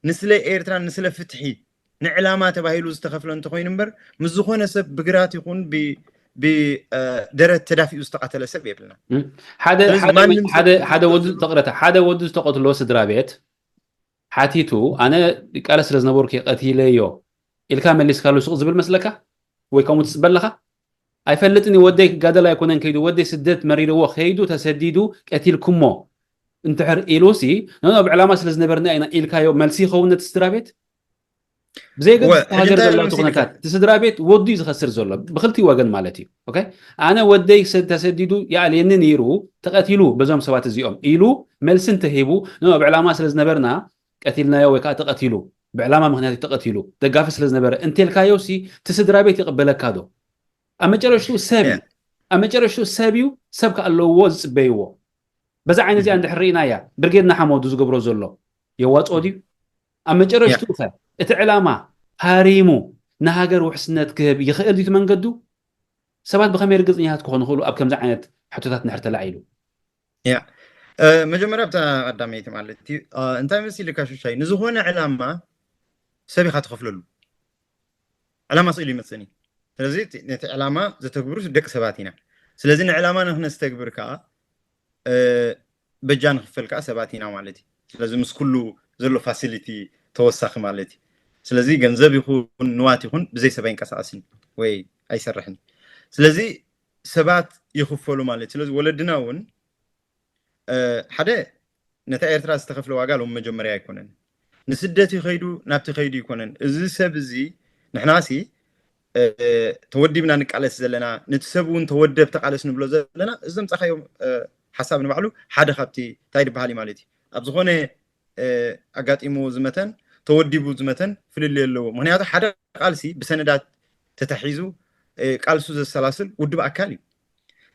ንስለ ኤርትራ ንስለ ፍትሒ ንዕላማ ተባሂሉ ዝተኸፍለ እንተኮይኑ እምበር ምስ ዝኾነ ሰብ ብግራት ይኹን ብደረት ተዳፊኡ ዝተቐተለ ሰብ የብልና። ሓደ ወዲ ዝተቕረተ ሓደ ወዲ ዝተቐትሎ ስድራ ቤት ሓቲቱ ኣነ ቃለ ስለ ዝነበርኩ ቀቲለዮ ኢልካ መሊስካሉ ሱቕ ዝብል መስለካ ወይ ከምኡ ትፅበ ኣለካ? ኣይፈልጥን ወደይ ክጋደል ኣይኮነን ከይዱ ወደይ ስደት መሪርዎ ከይዱ ተሰዲዱ ቀቲልኩሞ እንትሕር ኢሉሲ ነኖ ብዕላማ ስለ ዝነበርና ኢና ኢልካዮ መልሲ ይኸውን ነቲ ስድራ ቤት? ብዘይገድስ ሃገር ዘሎ እቲ ኩነታት እቲ ስድራ ቤት ወዱ እዩ ዝኸስር ዘሎ ብክልቲ ወገን ማለት እዩ። ኣነ ወደይ ተሰዲዱ ይኣልየኒ ነይሩ ተቐቲሉ በዞም ሰባት እዚኦም ኢሉ መልሲ እንተሂቡ ኖ ብዕላማ ስለ ዝነበርና ቀቲልናዮ ወይ ከዓ ተቐቲሉ ብዕላማ ምክንያት ተቐቲሉ ደጋፊ ስለ ዝነበረ እንቴልካዮ ሲ እቲ ስድራ ቤት ይቕበለካ ዶ? ኣብ መጨረሽቱ ሰብ እዩ። ኣብ መጨረሽቱ ሰብ እዩ። ሰብ ከኣለውዎ ዝፅበይዎ በዛ ዓይነት እዚኣ እንድሕር ርኢናያ ብርጌድ ንሓመዱ ዝገብሮ ዘሎ የዋፅኦ ድዩ? ኣብ መጨረሽቱ ኸ እቲ ዕላማ ሃሪሙ ንሃገር ውሕስነት ክህብ ይኽእል ድዩ መንገዱ? ሰባት ብኸመይ ርግፅኛታት ክኾኑ ይኽእሉ ኣብ ከምዚ ዓይነት ሕቶታት እንድሕር ተላዒሉ? ያ መጀመርያ ኣብታ ቀዳመይቲ ማለት እዩ እንታይ መሲልካ ሽሻይ ንዝኾነ ዕላማ ሰብ ኢኻ ትኸፍለሉ። ዕላማ ስኢሉ ይመፅእን እዩ። ስለዚ ነቲ ዕላማ ዘተግብሩ ደቂ ሰባት ኢና። ስለዚ ንዕላማ ንክነስተግብር ከዓ በጃ ንክፈል ከዓ ሰባት ኢና ማለት እዩ። ስለዚ ምስ ኩሉ ዘሎ ፋሲሊቲ ተወሳኺ ማለት እዩ። ስለዚ ገንዘብ ይኹን ንዋት ይኹን ብዘይ ሰብ ኣይንቀሳቀስን ወይ ኣይሰርሕን። ስለዚ ሰባት ይኽፈሉ ማለት እዩ። ስለዚ ወለድና እውን ሓደ ነታ ኤርትራ ዝተኸፍለ ዋጋ ሎም መጀመርያ ኣይኮነን። ንስደት ይኸይዱ ናብቲ ከይዱ ይኮነን። እዚ ሰብ እዚ ንሕናሲ ተወዲብና ንቃለስ ዘለና፣ ነቲ ሰብ እውን ተወደብ ተቃለስ ንብሎ ዘለና፣ እዚ ዘምጻኻዮ ሓሳብ ንባዕሉ ሓደ ካብቲ እንታይ ዝበሃል እዩ ማለት እዩ። ኣብ ዝኾነ ኣጋጢሙ ዝመተን ተወዲቡ ዝመተን ፍልልይ ኣለዎ። ምክንያቱ ሓደ ቃልሲ ብሰነዳት ተታሒዙ ቃልሱ ዘሰላስል ውድብ ኣካል እዩ።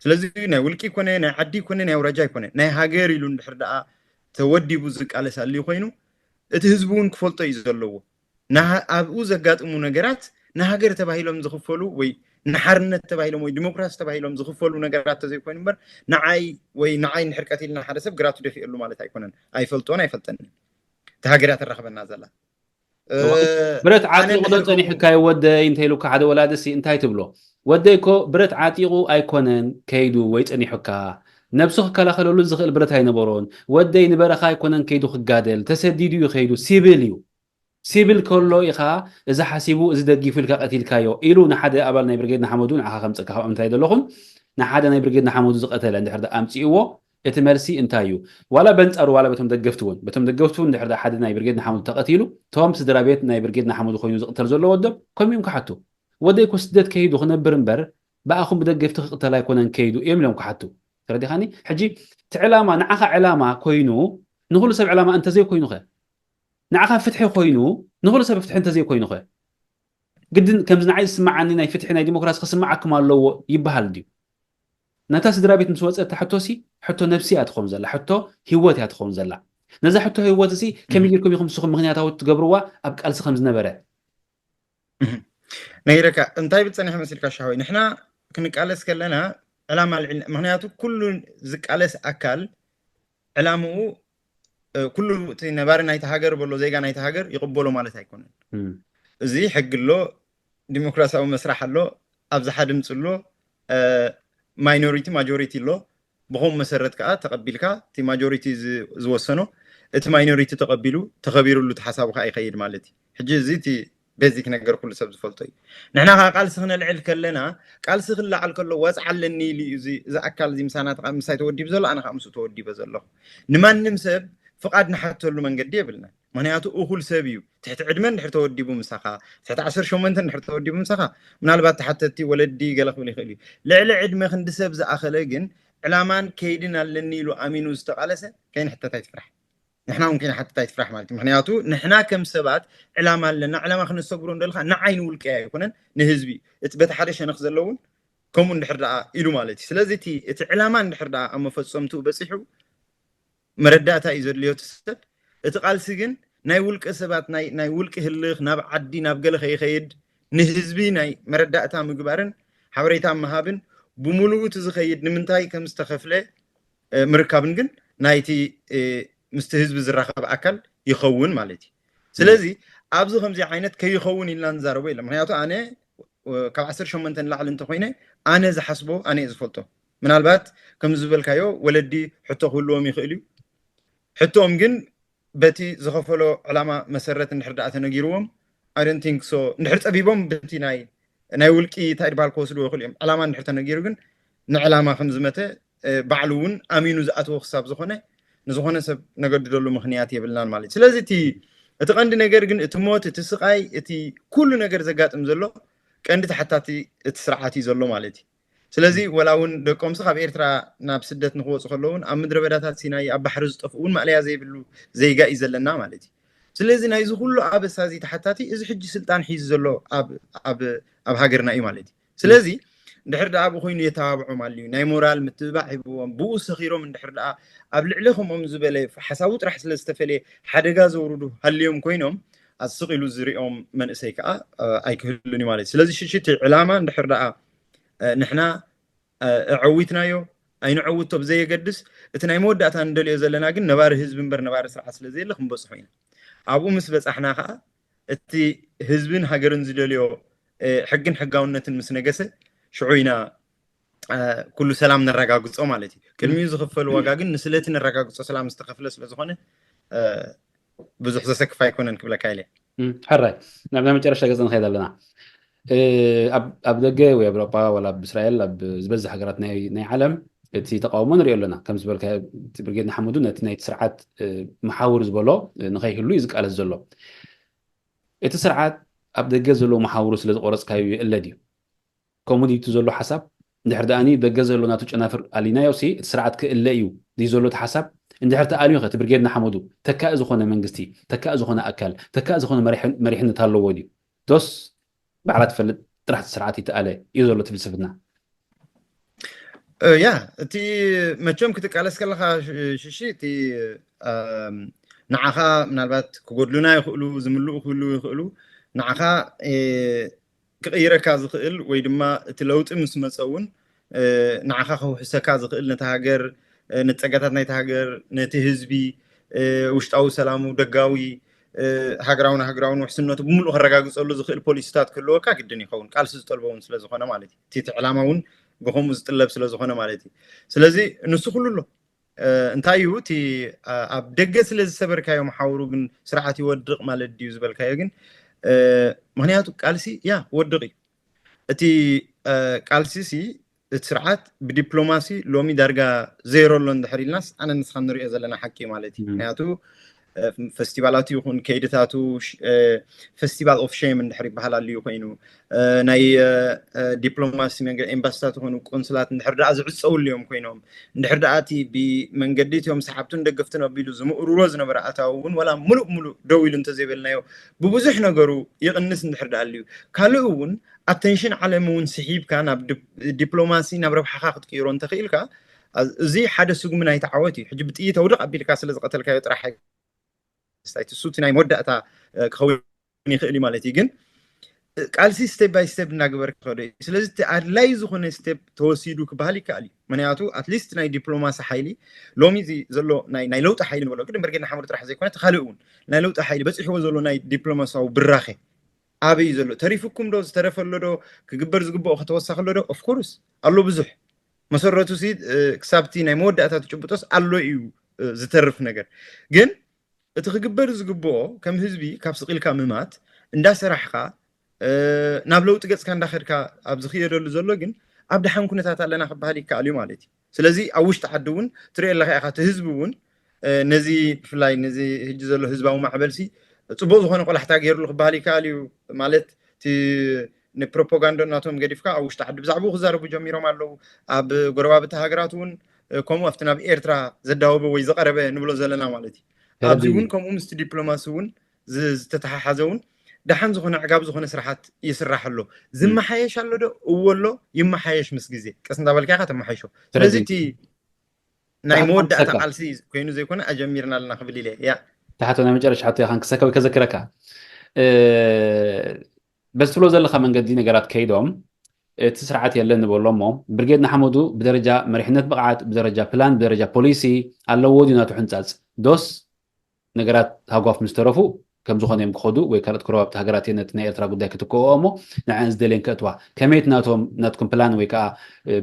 ስለዚ ናይ ውልቂ ይኮነ ናይ ዓዲ ይኮነ ናይ ኣውራጃ ይኮነ ናይ ሃገር ኢሉ እንድሕር ደኣ ተወዲቡ ዝቃለስ ኣልዩ ኮይኑ እቲ ህዝቢ እውን ክፈልጦ እዩ ዘለዎ። ኣብኡ ዘጋጥሙ ነገራት ንሃገር ተባሂሎም ዝኽፈሉ ወይ ንሓርነት ተባሂሎም ወይ ዲሞክራሲ ተባሂሎም ዝኽፈሉ ነገራት ተዘይኮይኑ እምበር ንዓይ ወይ ንዓይ ንሕርቀት ኢልና ሓደ ሰብ ግራቱ ደፊእሉ ማለት ኣይኮነን። ኣይፈልጦን ኣይፈልጠንን። እቲ ሃገር እያ ተራኽበና ዘላ። ብረት ዓጢቑ ዶ ጸኒሑካ እዩ ወደይ እንተ ኢሉካ ሓደ ወላዲ ሲ እንታይ ትብሎ? ወደይ እኮ ብረት ዓጢቑ ኣይኮነን ከይዱ ወይ ጸኒሑካ፣ ነብሱ ክከላኸለሉ ዝኽእል ብረት ኣይነበሮን። ወደይ ንበረኻ ኣይኮነን ከይዱ ክጋደል፣ ተሰዲዱ እዩ ከይዱ፣ ሲቪል እዩ። ሲቪል ከሎ ኢኻ እዚ ሓሲቡ እዚ ደጊፉ ኢልካ ቀቲልካዮ ኢሉ ንሓደ ኣባል ናይ ብርጌድ ንሓመዱ ንዓኻ ከምፀካ ካብ እንታይ ዘለኹን ንሓደ ናይ ብርጌድ ንሓመዱ ዝቀተለ እንድሕር ኣምፅእዎ እቲ መልሲ እንታይ እዩ? ዋላ በንፃሩ ዋላ በቶም ደገፍቲ እውን በቶም ደገፍቲ እውን እንድሕር ሓደ ናይ ብርጌድ ንሓመዱ ተቐቲሉ እቶም ስድራ ቤት ናይ ብርጌድ ንሓመዱ ኮይኑ ዝቕተል ዘሎ ወዶም ከምኡ እዮም ክሓቱ። ወደይ እኮ ስደት ከይዱ ክነብር እምበር ብኣኹም ብደገፍቲ ክቕተል ኣይኮነን ከይዱ እዮም ኢሎም ክሓቱ። ተረዲኻኒ? ሕጂ እቲ ዕላማ ንዓኻ ዕላማ ኮይኑ ንኹሉ ሰብ ዕላማ እንተዘይኮይኑ ኸ ንዓኻ ፍትሒ ኮይኑ ንኹሉ ሰብ ፍትሒ እንተዘይኮይኑ ኸ ግድን ከምዚ ንዓይ ዝስምዓኒ ናይ ፍትሒ ናይ ዲሞክራሲ ክስምዓኩም ኣለዎ ይበሃል ድዩ? ነታ ስድራ ቤት ምስ ወፀ እታ ሕቶ ሲ ሕቶ ነብሲ እያ ትኸውን ዘላ፣ ሕቶ ህይወት እያ ትኸውን ዘላ። ነዛ ሕቶ ህይወት ሲ ከመይ ጌርኩም ኢኹም ንስኹም ምክንያታዊ ትገብርዋ ኣብ ቃልሲ ከም ዝነበረ? ነይረካ እንታይ ብል ፀኒሐ መሲልካ ሻወይ ንሕና ክንቃለስ ከለና ዕላማ ልዕል ምክንያቱ ኩሉ ዝቃለስ ኣካል ዕላምኡ ኩሉ እቲ ነባሪ ናይቲ ሃገር በሎ ዜጋ ናይቲ ሃገር ይቕበሎ ማለት ኣይኮነን። እዚ ሕጊ ኣሎ፣ ዲሞክራሲያዊ መስራሕ ኣሎ፣ ኣብዝሓ ድምፂ ኣሎ፣ ማይኖሪቲ ማጆሪቲ ኣሎ። ብኸም መሰረት ከዓ ተቐቢልካ እቲ ማጆሪቲ ዝወሰኖ እቲ ማይኖሪቲ ተቐቢሉ ተኸቢሩሉ እቲ ሓሳቡ ከዓ ይኸይድ ማለት እዩ። ሕጂ እዚ እቲ ቤዚክ ነገር ኩሉ ሰብ ዝፈልጦ እዩ። ንሕና ከዓ ቃልሲ ክነልዕል ከለና ቃልሲ ክለዓል ከሎ ወፅዓ ኣለኒ ኢሉ እዩ እዚ ኣካል እዚ ምሳና ምሳይ ተወዲቡ ዘሎ ኣነ ከዓ ምስኡ ተወዲበ ዘለኹ። ንማንም ሰብ ፍቓድ ንሓተሉ መንገዲ የብልና። ምክንያቱ እኹል ሰብ እዩ። ትሕቲ ዕድመ እንድሕር ተወዲቡ ምሳኻ፣ ትሕቲ ዓሰርተ ሸሞንተ እንድሕር ተወዲቡ ምሳኻ፣ ምናልባት ተሓተቲ ወለዲ ገለ ክብል ይኽእል እዩ። ልዕሊ ዕድመ ክንዲ ሰብ ዝኣኸለ ግን ዕላማን ከይድን ኣለኒ ኢሉ ኣሚኑ ዝተቓለሰ ከይንሕተት ኣይትፍራሕ። ንሕና እውን ከይንሓትት ኣይትፍራሕ ማለት እዩ። ምክንያቱ ንሕና ከም ሰባት ዕላማ ኣለና። ዕላማ ክነስተግብሮ እንደልካ ንዓይ ንውልቀይ ኣይኮነን ንህዝቢ እቲ በቲ ሓደ ሸነኽ ዘለውን ከምኡ እንድሕር ደኣ ኢሉ ማለት እዩ። ስለዚ እቲ ዕላማ እንድሕር ደኣ ኣብ መፈፀምትኡ በፂሑ መረዳእታ እዩ ዘድልዮ እቲ ሰብ። እቲ ቃልሲ ግን ናይ ውልቀ ሰባት ናይ ውልቂ ህልኽ ናብ ዓዲ ናብ ገለ ከይኸይድ ንህዝቢ ናይ መረዳእታ ምግባርን ሓበሬታ ምሃብን ብሙሉኡ እቲ ዝኸይድ ንምንታይ ከም ዝተኸፍለ ምርካብን ግን ናይቲ ምስቲ ህዝቢ ዝራኸብ ኣካል ይኸውን ማለት እዩ። ስለዚ ኣብዚ ከምዚ ዓይነት ከይኸውን ኢልና ንዛረቦ የለን። ምክንያቱ ኣነ ካብ ዓሰርተ ሸሞንተ ንላዕሊ እንተኮይነ ኣነ ዝሓስቦ ኣነ እየ ዝፈልጦ። ምናልባት ከም ዝበልካዮ ወለዲ ሕቶ ክህልዎም ይኽእል እዩ። ሕቶኦም ግን በቲ ዝኸፈሎ ዕላማ መሰረት እንድሕር ደኣ ተነጊርዎም I don't think so እንድሕር ፀቢቦም በቲ ናይ ናይ ውልቂ እንታይ ድባል ክወስድዎ ይኽእሉ እዮም። ዕላማ እንድሕር ተነጊሩ ግን ንዕላማ ከም ዝመተ ባዕሉ እውን ኣሚኑ ዝኣተወ ክሳብ ዝኾነ ንዝኾነ ሰብ ነገድደሉ ምኽንያት የብልናን ማለት እዩ። ስለዚ እቲ እቲ ቀንዲ ነገር ግን እቲ ሞት እቲ ስቃይ እቲ ኩሉ ነገር ዘጋጥም ዘሎ ቀንዲ ተሓታቲ እቲ ስርዓት እዩ ዘሎ ማለት እዩ። ስለዚ ወላ እውን ደቆምሲ ካብ ኤርትራ ናብ ስደት ንክወፁ ከለውን ኣብ ምድረ በዳታት ሲናይ ኣብ ባሕሪ ዝጠፍኡ እውን ማእለያ ዘይብሉ ዜጋ እዩ ዘለና ማለት እዩ። ስለዚ ናይዚ ኩሉ ኣበሳ እዚ ተሓታቲ እዚ ሕጂ ስልጣን ሒዙ ዘሎ ኣብ ሃገርና እዩ ማለት እዩ። ስለዚ ድሕር ደኣ ብኡ ኮይኑ የተባብዖም ኣልዩ ናይ ሞራል ምትብባዕ ሂብዎም ብኡ ሰኺሮም እንድሕር ደኣ ኣብ ልዕሊ ከምኦም ዝበለ ሓሳቡ ጥራሕ ስለ ዝተፈለየ ሓደጋ ዘውርዱ ሃልዮም ኮይኖም ኣስቕ ኢሉ ዝሪኦም መንእሰይ ከዓ ኣይክህሉን እዩ ማለት እዩ። ስለዚ ሽሽቲ ዕላማ እንድሕር ደኣ ንሕና ኣዐዊትናዮ ኣይንዐውቶ ብዘየገድስ እቲ ናይ መወዳእታ ንደልዮ ዘለና ግን ነባሪ ህዝቢ እምበር ነባሪ ስርዓት ስለ ዘየለ ክንበፅሖ ኢና። ኣብኡ ምስ በፃሕና ከዓ እቲ ህዝብን ሃገርን ዝደልዮ ሕግን ሕጋውነትን ምስ ነገሰ ሽዑ ኢና ኩሉ ሰላም ነረጋግጾ ማለት እዩ። ቅድሚኡ ዝኽፈል ዋጋ ግን ንስለቲ ነረጋግጾ ሰላም ዝተኸፍለ ስለዝኾነ ብዙሕ ዘሰክፍ ኣይኮነን ክብለካ ኢለ። ሕራይ፣ ናብ ናይ መጨረሻ ገጽ ንኸይድ ኣለና። ኣብ ደገ ወይ ኣብ ኤውሮጳ ዋላ ኣብ እስራኤል ኣብ ዝበዝሕ ሃገራት ናይ ዓለም እቲ ተቃውሞ ንሪኦ ኣለና። ከም ዝበልካ ብርጌድ ንሓመዱ ነቲ ናይቲ ስርዓት መሓውር ዝበሎ ንኸይህሉ እዩ ዝቃለስ ዘሎ። እቲ ስርዓት ኣብ ደገ ዘለዉ መሓውሩ ስለ ዝቆረፅካዩ ይእለ ድዩ? ከምኡ ድዩ እቲ ዘሎ ሓሳብ? እንድሕር ደኣ ደገ ዘሎ ናቱ ጨናፍር ኣሊናዮ ሲ እቲ ስርዓት ክእለ እዩ ድዩ ዘሎ እቲ ሓሳብ? እንድሕር ተኣልዩ ኸ እቲ ብርጌድ ንሓመዱ ተካኢ ዝኾነ መንግስቲ፣ ተካኢ ዝኾነ ኣካል፣ ተካኢ ዝኾነ መሪሕነት ኣለዎ ድዩ? ዶስ ባዕላ ትፈልጥ ጥራሕ እቲ ስርዓት ይተኣለ እዩ ዘሎ እቲ ፍልስፍና? ያ፣ እቲ መቸም ክትቃለስ ከለኻ ሽሺ እቲ ንዓኻ ምናልባት ክጎድሉና ይኽእሉ፣ ዝምልኡ ክህሉ ይኽእሉ፣ ንዓኻ ክቕይረካ ዝኽእል ወይ ድማ እቲ ለውጢ ምስ መፀ እውን ንዓኻ ከውሕሰካ ዝኽእል ነቲ ሃገር፣ ነቲ ፀጋታት ናይቲ ሃገር፣ ነቲ ህዝቢ፣ ውሽጣዊ ሰላሙ፣ ደጋዊ ሃገራውን ሃገራውን ውሕስነቱ ብምሉእ ከረጋግፀሉ ዝኽእል ፖሊሲታት ክህልወካ ግድን ይኸውን፣ ቃልሲ ዝጠልቦ እውን ስለዝኾነ ማለት እዩ። እቲ ዕላማ እውን ብከምኡ ዝጥለብ ስለዝኾነ ማለት እዩ። ስለዚ ንሱ ኩሉ ኣሎ። እንታይ እዩ እቲ ኣብ ደገ ስለ ዝሰበርካዮ መሓውሩ ግን ስርዓት ይወድቕ ማለት ድዩ ዝበልካዮ ግን፣ ምክንያቱ ቃልሲ ያ ወድቕ እዩ። እቲ ቃልሲ ሲ እቲ ስርዓት ብዲፕሎማሲ ሎሚ ዳርጋ ዜሮ ኣሎ እንድሕር ኢልናስ ኣነ ንስኻ ንሪኦ ዘለና ሓቂ ማለት እዩ። ምክንያቱ ፈስቲቫላቱ ይኹን ከይድታቱ ፈስቲቫል ኦፍ ሼም እንድሕር ይበሃል ኣልዩ ኮይኑ ናይ ዲፕሎማሲ መንገዲ ኤምባስታት ይኹኑ ቆንስላት እንድሕር ደኣ ዝዕፀውሉ እዮም ኮይኖም እንድሕር ደኣ እቲ ብመንገዲ እቲኦም ሰሓብቱን ደገፍትን ኣቢሉ ዝምእርሮ ዝነበረ ኣታዊ እውን ዋላ ሙሉእ ሙሉእ ደው ኢሉ እንተዘይበልናዮ ብብዙሕ ነገሩ ይቕንስ እንድሕር ደኣ ኣልዩ ካልእ እውን ኣተንሽን ዓለም እውን ስሒብካ ናብ ዲፕሎማሲ ናብ ረብሓኻ ክትቅይሮ እንተኽኢልካ እዚ ሓደ ስጉሚ ናይቲ ዓወት እዩ። ሕጂ ብጥይት ኣውድቕ ኣቢልካ ስለ ዝቐተልካዮ ጥራሕ ኣይኮነን። እቲ ናይ መወዳእታ ክኸውን ይኽእል እዩ ማለት እዩ። ግን ቃልሲ step by step እናገበርካ ከዶ እዩ። ስለዚ እቲ ኣድላይ ዝኾነ step ተወሲዱ ክበሃል ይከኣል እዩ። ምክንያቱ ኣትሊስት ናይ ዲፕሎማሲ ሓይሊ ሎሚ እዚ ዘሎ ናይ ለውጢ ሓይሊ ንበሎ ቅድም ብርጌድ ንሓመዱ ጥራሕ ዘይኮነ እቲ ካልእ እውን ናይ ለውጢ ሓይሊ በፂሕዎ ዘሎ ናይ ዲፕሎማሲያዊ ብራኸ ኣበይ እዩ ዘሎ? ተሪፉኩም ዶ ዝተረፈ ኣሎ ዶ? ክግበር ዝግብኦ ከተወሳኺ ኣሎ ዶ? ኦፍኮርስ ኣሎ ብዙሕ። መሰረቱ ሲ ክሳብቲ ናይ መወዳእታ ትጭብጦስ ኣሎ እዩ ዝተርፍ ነገር። ግን እቲ ክግበር ዝግብኦ ከም ህዝቢ ካብ ስቕ ኢልካ ምማት እንዳሰራሕኻ ናብ ለውጢ ገፅካ እንዳኸድካ ኣብ ዝኽየደሉ ዘሎ ግን ኣብ ደሓን ኩነታት ኣለና ክበሃል ይከኣል እዩ ማለት እዩ። ስለዚ ኣብ ውሽጢ ዓዲ እውን ትሪኦ ኣለኻ ኢኻ እቲ ህዝቢ እውን ነዚ ብፍላይ ነዚ ሕጂ ዘሎ ህዝባዊ ማዕበል ሲ ፅቡቕ ዝኾነ ቆላሕታ ገይሩሉ ክበሃል ይከኣል እዩ ማለት እቲ ንፕሮፓጋንዶ እናቶም ገዲፍካ ኣብ ውሽጢ ዓዲ ብዛዕባኡ ክዛረቡ ጀሚሮም ኣለዉ። ኣብ ጎረባብቲ ሃገራት እውን ከምኡ ኣብቲ ናብ ኤርትራ ዘዳወበ ወይ ዝቐረበ ንብሎ ዘለና ማለት እዩ። ኣብዚ እውን ከምኡ ምስቲ ዲፕሎማሲ እውን ዝተተሓሓዘ እውን ደሓን ዝኾነ ዕጋብ ዝኾነ ስራሓት ይስራሕ ኣሎ። ዝመሓየሽ ኣሎ ዶ? እዎ ኣሎ፣ ይመሓየሽ ምስ ግዜ ቀስ እንዳበልካ ኢኻ ተመሓይሾ። ስለዚ እቲ ናይ መወዳእታ ቃልሲ ኮይኑ ዘይኮነ ኣጀሚርና ኣለና ክብል ኢለ ያ ተሓቶ ናይ መጨረሻ ሓቶ ኢኻን ክሰከብ ከዘክረካ በዚ ትብሎ ዘለካ መንገዲ ነገራት ከይዶም እቲ ስርዓት የለን ንበሎ እሞ ብርጌድ ንሓመዱ ብደረጃ መሪሕነት ብቕዓት ብደረጃ ፕላን ብደረጃ ፖሊሲ ኣለዎ ድዩ ናቱ ሕንፃፅ ዶስ ነገራት ሃጓፍ ምስ ተረፉ ከም ዝኾነ እዮም ክኸዱ ወይ ካልኦት ጎረባብቲ ሃገራት እየን ነቲ ናይ ኤርትራ ጉዳይ ክትክእኦ እሞ ንዐን ዝደልየን ከእትዋ ከመይ እቲ ናቶም ናትኩም ፕላን ወይ ከዓ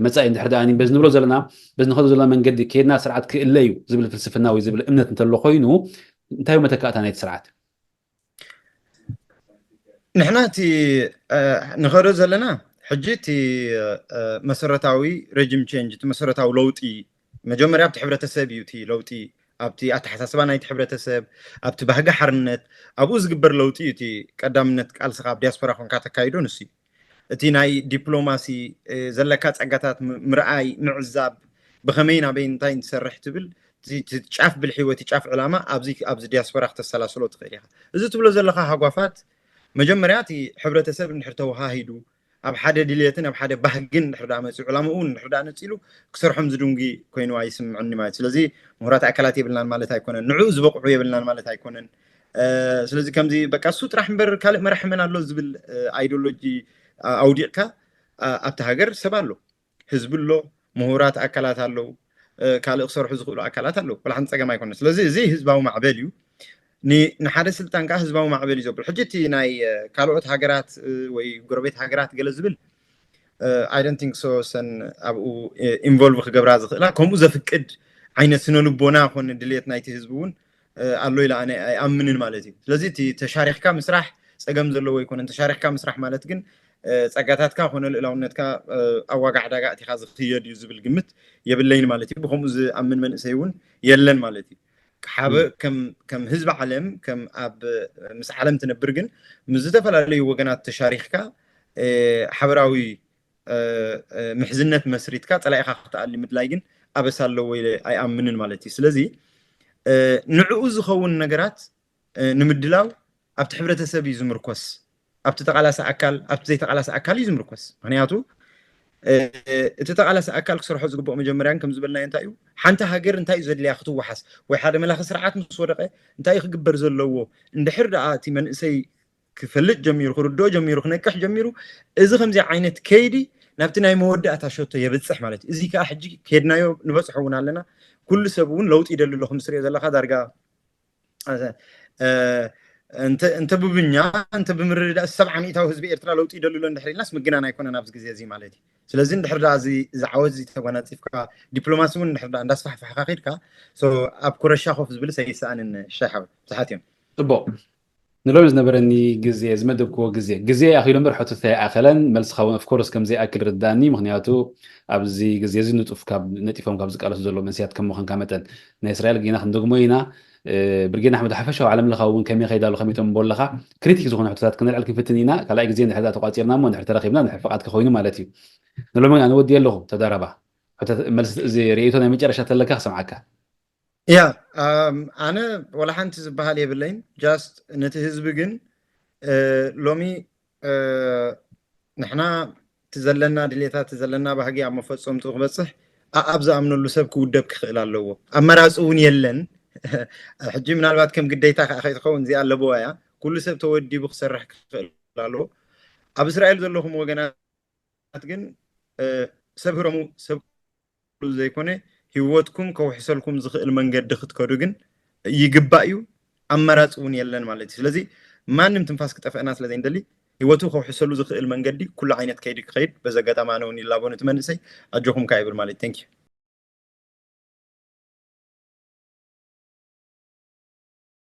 መፃኢ እንድሕር ደኣ በዚ ንብሎ ዘለና በዚ ንኸዶ ዘለና መንገዲ ከይድና ስርዓት ክእለ እዩ ዝብል ፍልስፍና ወይ ዝብል እምነት እንተሎ ኮይኑ እንታይ እዩ መተካእታ ናይቲ ስርዓት? ንሕና እቲ ንኸዶ ዘለና ሕጂ እቲ መሰረታዊ regime change እቲ መሰረታዊ ለውጢ መጀመርያ ኣብቲ ሕብረተሰብ እዩ እቲ ለውጢ ኣብቲ ኣተሓሳስባ ናይቲ ሕብረተሰብ ኣብቲ ባህጊ ሓርነት ኣብኡ ዝግበር ለውጢ እዩ እቲ ቀዳምነት ቃልስኻ ኣብ ዲያስፖራ ኮንካ ተካይዶ ንሱ እዩ። እቲ ናይ ዲፕሎማሲ ዘለካ ፀጋታት ምርኣይ ምዕዛብ ብኸመይ ናበይ እንታይ እንትሰርሕ ትብል ጫፍ ብልሒ ወይ ጫፍ ዕላማ ኣብዚ ኣብዚ ዲያስፖራ ክተሰላስሎ ትኽእል ኢኻ። እዚ ትብሎ ዘለካ ሃጓፋት መጀመርያ እቲ ሕብረተሰብ እንድሕር ተወሃሂዱ ኣብ ሓደ ድልየትን ኣብ ሓደ ባህግን እንድሕር ደኣ መፂኡ ዕላምኡ እውን እንድሕር ደኣ ነፂሉ ክሰርሖም ዝድንጉ ኮይኑ ኣይስምዕኒ ማለት ስለዚ ምሁራት ኣካላት የብልናን ማለት ኣይኮነን ንዕኡ ዝበቕዑ የብልናን ማለት ኣይኮነን ስለዚ ከምዚ በቃ እሱ ጥራሕ እምበር ካልእ መራሒ መን ኣሎ ዝብል ኣይዲዮሎጂ ኣውዲቕካ ኣብቲ ሃገር ሰብ ኣሎ ህዝቢ ኣሎ ምሁራት ኣካላት ኣለዉ ካልእ ክሰርሑ ዝኽእሉ ኣካላት ኣለዉ ቆላ ሓንቲ ፀገም ኣይኮነ ስለዚ እዚ ህዝባዊ ማዕበል እዩ ንሓደ ስልጣን ከዓ ህዝባዊ ማዕበል እዩ ዘብሎ ሕጂ እቲ ናይ ካልኦት ሃገራት ወይ ጎረቤት ሃገራት ገለ ዝብል I don't think so ሰን ኣብኡ involve ክገብራ ዝኽእላ፣ ከምኡ ዘፍቅድ ዓይነት ስነ ልቦና ኮነ ድልየት ናይቲ ህዝቢ እውን ኣሎ ኢለ ኣነ ኣይኣምንን ማለት እዩ። ስለዚ እቲ ተሻሪኽካ ምስራሕ ጸገም ዘለዎ ኣይኮነን። ተሻሪኽካ ምስራሕ ማለት ግን ጸጋታትካ ኮነ ልእላውነትካ ኣብ ዋጋ ዕዳጋ ኣእቲኻ ዝኽየድ እዩ ዝብል ግምት የብለይን ማለት እዩ። ብከምኡ ዝኣምን መንእሰይ እውን የለን ማለት እዩ። ሓደ ከም ህዝቢ ዓለም፣ ከም ኣብ ምስ ዓለም ትነብር ግን ምስ ዝተፈላለዩ ወገናት ተሻሪኽካ ሓበራዊ ምሕዝነት መስሪትካ ጸላኢኻ ክትኣሊ ምድላይ ግን ኣበሳ ኣለዎ ኢለ ኣይኣምንን ማለት እዩ። ስለዚ ንዕኡ ዝኸውን ነገራት ንምድላው ኣብቲ ሕብረተሰብ እዩ ዝምርኮስ። ኣብቲ ተቓላሲ ኣካል፣ ኣብቲ ዘይተቓላሲ ኣካል እዩ ዝምርኮስ። ምክንያቱ እቲ ተቓላሲ ኣካል ክሰርሖ ዝግብኦ መጀመርያን ከም ዝበልናዮ እንታይ እዩ፣ ሓንቲ ሃገር እንታይ እዩ ዘድልያ ክትወሓስ ወይ ሓደ መላኺ ስርዓት ምስ ወደቐ እንታይ እዩ ክግበር ዘለዎ እንድሕር ደኣ እቲ መንእሰይ ክፈልጥ ጀሚሩ፣ ክርድኦ ጀሚሩ፣ ክነቅሕ ጀሚሩ፣ እዚ ከምዚ ዓይነት ከይዲ ናብቲ ናይ መወዳእታ ሸቶ የብፅሕ ማለት እዩ። እዚ ከዓ ሕጂ ከድናዮ ንበፅሖ እውን ኣለና። ኩሉ ሰብ እውን ለውጢ ይደሊ ኣሎ። ከም ትሪኦ ዘለካ ዳርጋ እንተ ብብኛ እንተ ብምርድዳእ ሰብዓ ሚእታዊ ህዝቢ ኤርትራ ለውጢ ይደሊ ኣሎ እንድሕር ኢልናስ ምግናን ኣይኮነን ኣብዚ ግዜ እዚ ማለት እዩ። ስለዚ እንድሕር ደኣ እዚ ዓወት እዚ ተጓናፂፍካ፣ ዲፕሎማሲ እውን እንድሕር ደኣ እንዳስፋሕፋሕካ ከይድካ፣ ኣብ ኩረሻ ኮፍ ዝብል ሰይሰኣንን ሻይ ሓወይ ብዙሓት እዮም። ፅቡቕ። ንሎሚ ዝነበረኒ ግዜ፣ ዝመደብክዎ ግዜ፣ ግዜ ይኣኽል እምበር ሕቶት ኣይኣኸለን፣ መልስኻ እውን of course ከም ዘይኣክል ይርድኣኒ። ምኽንያቱ ኣብዚ ግዜ እዚ ንጡፍ ካብ ነጢፎም ካብ ዝቃለሱ ዘለዉ መንእሰያት ከም ምዃንካ መጠን፣ ናይ እስራኤል ጌና ክንደግሞ ኢና። ብርጌድ ንሓመዱ ሓፈሻዊ ዓለም ለኻዊ እውን ከመይ ይኸይድ ኣሎ፣ ከመይ ተንብቦ ኣለኻ፣ ክሪቲክ ዝኾኑ ሕቶታት ክነልዕል ክንፍትን ኢና። ካልኣይ ግዜ እንድሕር ተቋፂርና እሞ እንድሕር ተረኺብና እንድሕር ፍቓድካ ኮይኑ ማለት እዩ። ንሎሚ ግን ኣነ ወዲኤ ኣለኹ። ተዳረባ። መልሲ፣ እዚ ርእይቶ ናይ መጨረሻ ተለካ ክሰምዓካ። ያ ኣነ ወላ ሓንቲ ዝበሃል የብለይን። ጃስት ነቲ ህዝቢ ግን ሎሚ ንሕና እቲ ዘለና ድሌታት፣ እቲ ዘለና ባህጊ ኣብ መፈፀምቱ ክበፅሕ ኣኣብ ዝኣምነሉ ሰብ ክውደብ ክኽእል ኣለዎ። ኣመራፂ እውን የለን። ሕጂ ምናልባት ከም ግዴታ ከዓ ከይትኸውን እዚኣ ኣለበዋ እያ። ኩሉ ሰብ ተወዲቡ ክሰርሕ ክኽእል ኣለዎ። ኣብ እስራኤል ዘለኹም ወገናት ግን ሰብ ህረሙ፣ ሰብ ዘይኮነ ህይወትኩም ከውሕሰልኩም ዝኽእል መንገዲ ክትከዱ ግን ይግባእ እዩ። ኣማራፂ እውን የለን ማለት እዩ። ስለዚ ማንም ትንፋስ ክጠፍአና ስለ ዘይንደሊ ህይወቱ ከውሕሰሉ ዝኽእል መንገዲ ኩሉ ዓይነት ከይዲ ክኸይድ በዚ ኣጋጣሚ ኣነ እውን ይላቦ ነቲ መንእሰይ ኣጆኹም ከ ይብል ማለት እዩ። Thank you።